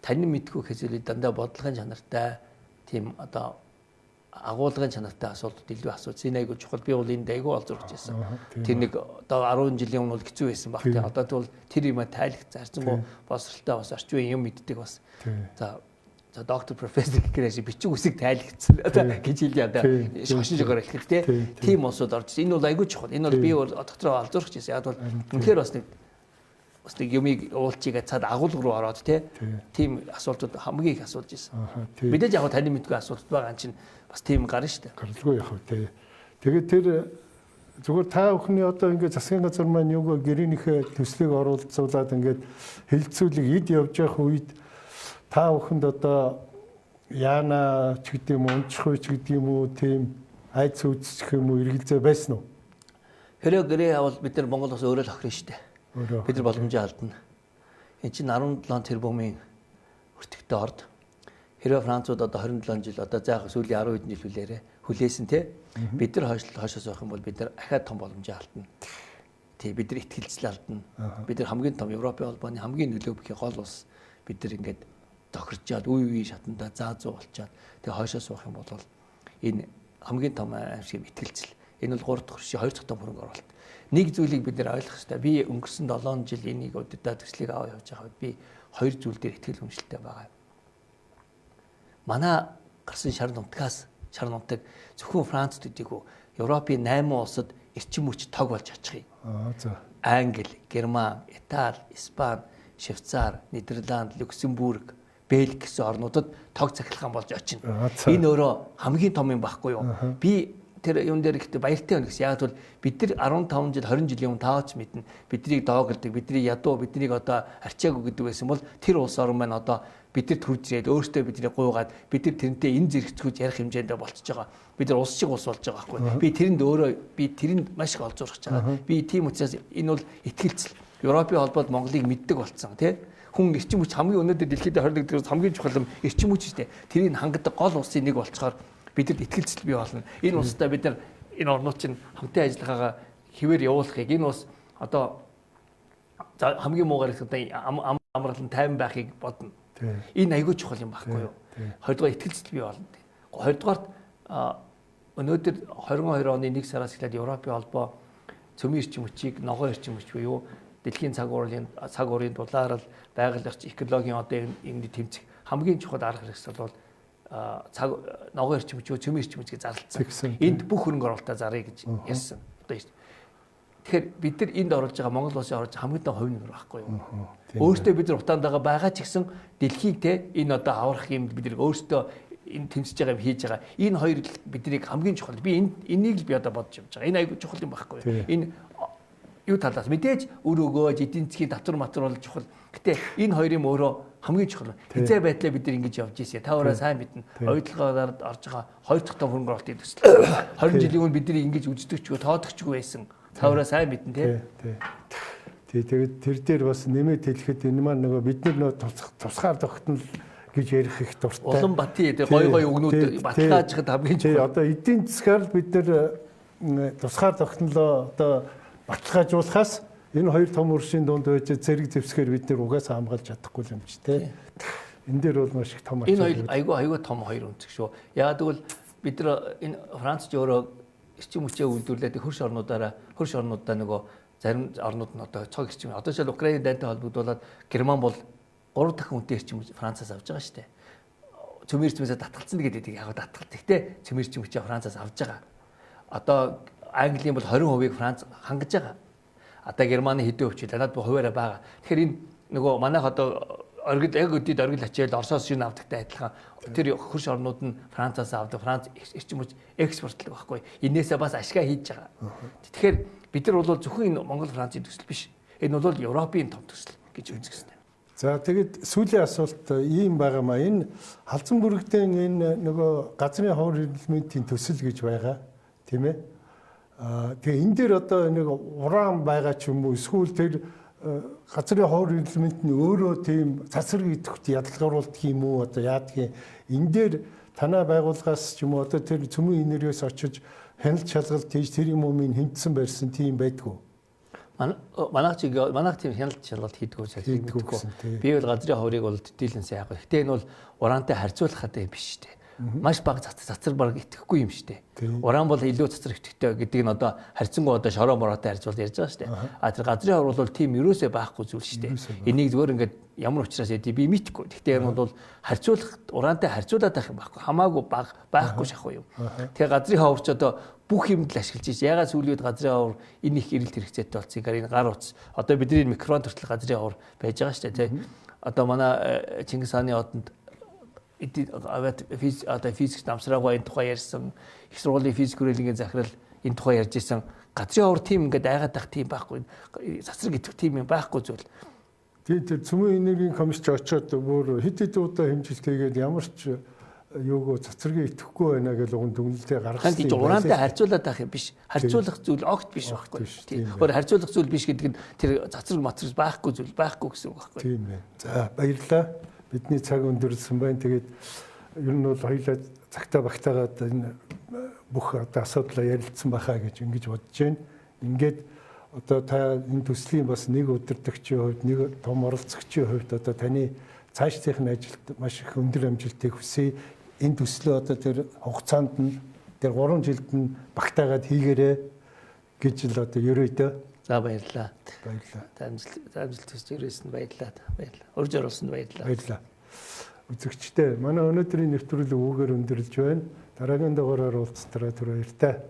танин мэдгүй хэсэлүүд дандаа бодлогын чанартай тийм одоо агуулгын чанартай асуултууд илүү асууж. Энэ айгүй чухал. Би бол энд айгүй олзурч байсан. Тэр нэг одоо 10 жилийн өмнө бол хэцүү байсан баг. Тий. Одоо тэгвэл тэр юм тайлгцсан. Харьцангуй боловсралтай бас орчин үеийн юм мэддэг бас. За за доктор профессор гэхээр бичиг үсэг тайлгцсан. Одоо гэж хэлье одоо шошин жигээр хэлэхэд тий. Тийм улсууд орж. Энэ бол айгүй чухал. Энэ бол би бол доктороо олзурч байсан. Яг бол үнэхээр бас нэг юмыг уулчигээ цаад агуулга руу ороод тийм асуултууд хамгийн их асуулж байсан. Мэдээж яг таны мэдгүй асуулт байгаа чинь бас тийм гарна шүү дээ. Гаралгүй яг тий. Тэгээд тэр зүгээр та бүхний одоо ингээд засгийн газар маань юугаа гэрээнийхээ төслийг оруулцуулаад ингээд хэлэлцүүлэг эд явж явах үед та бүхэнд одоо яана ч гэдэг юм уу, унчих ч гэдэг юм уу, тийм айц үүсчих юм уу эргэлзээ байсан уу? Хэрэг гэрээ авал бид нар Монгол улс өөрөө л охирно шүү дээ. Бид нар боломжоо алдна. Энд чинь 17 тэрбумын өртөгтэй орд. Хэрвээ Францууд одоо 27 жил одоо заах сүүлийн 10 хэдэн жил хүлээсэн те. Бид нар хойшоос явах юм бол бид нар ахиад том боломжоо алдна. Тий, бид нар итгэлцэл алдна. Бид нар хамгийн том Европын холбооны хамгийн нөлөө бүхий гол улс. Бид нар ингээд тохирчаад үе үе шатандаа заа зүү болчоод тэгээ хойшоо суух юм бол энэ хамгийн том аимшиг итгэлцэл. Энэ бол 3 дахь хөршийн 2 дахь том хөрөнгө оруулалт. Нэг зүйлийг бид нэр ойлгох хэрэгтэй. Би өнгөрсөн 7 жил энийг удирдах төслийг аваа явж байгаа үед би хоёр зүйл дээр итгэл үнэмшилтэй байгаа. Манай гарсан шар нутгаас шар нутаг зөвхөн Франц төдийгүй Европын 8 улсад эрчим хүч тог болж очих юм. Аа за. Англи, Герман, Итали, Испани, Швейцар, Нидерланд, Люксембург, Бельги гэсэн орнуудад тог цахилгаан болж очино. Энэ өөрөө хамгийн том юм байхгүй юу? Би тэр юм дээр ихтэй баяртай байна гэсэн. Яг бол бид нар 15 жил 20 жилийн өмнө таач мэднэ. Биднийг доогддог, бидний ядуу, биднийг одоо арчаагүй гэдэг байсан бол тэр улс орн маань одоо бид нар төрж ирээд өөртөө биднийг гуйгаад бид нар тэрнтэй энэ зэрэгцгүүж ярих хэмжээндээ болчихж байгаа. Бид нар улс шиг улс болж байгаа байхгүй. Би тэрэнд өөрөө би тэрэнд маш их олзуурч байгаа. Би тийм учраас энэ бол итгэлцэл. Европын холбоод Монголыг мэддэг болцсон тий. Хүн эрчим хүч хамгийн өнөөдөр дэлхийд 21 дэх хамгийн чухал юм эрчим хүч шүү дээ. Тэрийг хангадаг гол улсын нэг болцохоор бидэнд итгэлцэл бий болно. Энэ улстай бид нар энэ орнууд чинь хамтын ажиллагаагаа хэвээр явуулахыг энэ улс одоо хамгийн муугаар их одоо амралан тайван байхыг бодно. Энэ айгүй чухал юм байхгүй юу? Хоёрдугаар итгэлцэл бий болно. Хоёрдугаарт өнөөдөр 22 оны 1 сараас эхлээд Европын холбоо цөмийн эрчим хүчийг ногоон эрчим хүч буюу дэлхийн цаг уурын дулаарал, байгаль орчин, экологийн одоо энэ тэмцэх хамгийн чухал арга хэрэгсэл бол цаг ногоон эрчим хүч, цөмийн эрчим хүч гэж зарлцсан. Энд бүх хөрөнгө оруулалтаа заръя гэж ярьсан. Одоо тэгэхээр бид нар энд оруулж байгаа Монгол улсын оруулж хамгийн том хувь нэмэр байхгүй юу? Өөртөө бид нар утаандаага байгаа ч гэсэн дэлхийг те энэ одоо аврах юм бид нар өөртөө энэ тэмцэж байгаа юм хийж байгаа. Энэ хоёр биднийг хамгийн чухал. Би энийг л би одоо бодож явж байгаа. Энэ айгүй чухал юм байхгүй юу? Энэ юу талаас мэдээж үр өгөөж эдийн засгийн татвар матвар бол чухал. Гэтэ энэ хоёр юм өөрөө хамгийн чухал. Хизээ байдлаа бид нар ингэж явж ирсэн. Та өөрөө сайн мэднэ. Оюутлогоор орж байгаа хоёр дахь том хөрөнгө оруулалтын төсөл. 20 жилийн өмнө бид нар ингэж үздэгчгүй, тоодогчгүй байсан. Та өөрөө сайн мэднэ тий. Тий. Тэгээд тэр дээр бас нэмээд хэлэхэд энэ маань нөгөө бид нар нөгөө тусгаар тогтнол гэж ярих их дуртай. Улам бати тий гой гой үгнүүд баталгаажихад хамгийн чухал. Тий, одоо эдийн засгаар бид нар тусгаар тогтнолоо одоо баталгаажуулахаас энэ хоёр том өршийн дунд байж зэрэг зэвсгээр бид нэр угаасаа хамгаалж чадахгүй юм чи тэ. Энэ дээр бол маш их том ачаал. Энэ хоёр айгүй том хоёр өнцөг шүү. Яагаад гэвэл бид нар энэ Франц ч өөрөө эрчим хүчээ үйлдвэрлээд хөрш орнуудаараа нөгөө зарим орнууд нь одоо цог эрчим. Одоо жишээл Украины дайнтай холбогдуулаад Герман бол 3 дахин үнэтэй эрчим Францаас авч байгаа шүү дээ. Цөмийн эрчимээсээ татгалцсан гэдэг яг татгалт. Гэхдээ цөмийн эрчим хүчээ Францаас авч байгаа. Одоо Английн бол 20%-ийг Франц хангаж байгаа. Одоо Германы хэдэн хувь ч надад хуваараа байгаа. Тэгэхээр энэ нөгөө манайх одоо оргил яг өдөрт оргил ачаал Оросоос шин авдагтай адилхан тэр хөрш орнууд нь Францаас авдаг. Франц эрчим хүч экспортлог байхгүй. Энээсээ бас ашгаа хийж байгаа. Тэгэхээр бид нар бол зөвхөн энэ Монгол Францын төсөл биш. Энэ бол Европын том төсөл гэж үзэх хэрэгтэй. За тэгэд сүүлийн асуулт ийм байгаа маа. Энэ Халзан бүрэгдэн энэ нөгөө газрын ховор элементийн төсөл гэж байгаа. Тийм ээ. Тэгээ энэ дээр одоо нэг уран байгаа ч юм уу эсвэл тэр газрын ховор элемент нь өөрөө тийм цацраг идэвхт ядалгаруулдаг юм уу одоо яадаг юм. Энэ дээр танай байгууллагаас ч юм уу одоо тэр цөмийн энергиэс очиж хяналт шалгалт хийж тэр юм уу минь хэмтсэн барьсан тийм байдгүй. Манайх тийм хяналт шалгалт хийдгүү хэрэггүй. Би бол газрын ховорыг бол төдийлөн сайн яг. Гэтэ энэ бол ураантай харьцуулах гэдэг юм биш шүү дээ. Маш бага цацар баг итгэхгүй юм шүү дээ. Уран бол илүү цацар итгэвтэй гэдэг нь одоо харьцангуй одоо шороо мороотой харьцуул ярьж байгаа шүү дээ. А тэр газрын ховор бол тийм ерөөсөө байхгүй зүйл шүү дээ. Энийг зүгээр ингээд ямар учраас яд би мэдэхгүй. Гэхдээ энэ бол харьцуулах ураантай харьцуулаад байх юм байхгүй. Хамаагүй бага байхгүй шахуу юм. Тэгээ газрын ховор ч одоо бүх юмд л ашиглаж шээ. Ягаад сүүлийн үед газрын ховор энэ их эрэлт хэрэгцээтэй болсон юм. Энэ гар утас одоо бидний микрон төртөл газрын ховор байж байгаа шүү дээ. Тэ. Одоо манай Чингис хааны одонд одоо физик намсраагаа энэ тухай ярьсан, их сургуулийн физик хүрээлэнгийн захирал энэ тухай ярьж исэн. Газрын ховор тийм ингээд айгаад байх тийм байхгүй, цацраг итгэх тийм юм байхгүй зүйл. Тийм тэр цөмийн энергийн комисч очиод бүр хэд хэд удаа хэмжилт хийгээд ямар ч юуг цацрагийг итгэхгүй байна гэж уган дүгнэлтээ гаргасан. Тийм ураантай харьцуулаад байх юм биш. Харьцуулах зүйл огт биш байхгүй. Тийм. Өөр харьцуулах зүйл биш гэдэг нь тэр цацраг мацраг байхгүй зүйл байхгүй гэсэн үг байхгүй. Тийм ээ. За баярлалаа. Бидний цаг өндөрлсөн байна. Тэгээд ер нь бол хоёулаа цагтаа багтаагаад энэ бүх одоо асуудлаа ярилцсан байхаа гэж ингэж бодож байна. Ингээд одоо та энэ төслийн бас нэг удирдагчийн хувьд, нэг том оролцогчийн хувьд одоо таны цаашдын ажилд маш их өндөр амжилтыг хүсье. Энэ төслөө одоо тэр хугацаанд нь тэр 3 жилд нь багтаагаад хийгээрэй гэж л одоо ерөөдөө. За баярлалаа. Баярлалаа. Амжилт хүсэж ирсэн баярлалаа. Баярлалаа. Урьж оруулсанд баярлалаа. Баярлалаа. Үзэгчдээ манай өнөөдрийн нэвтрүүлэг үүгээр өндөрлж байна. Дараагийн дугаараар уулзтараа түр баяртай.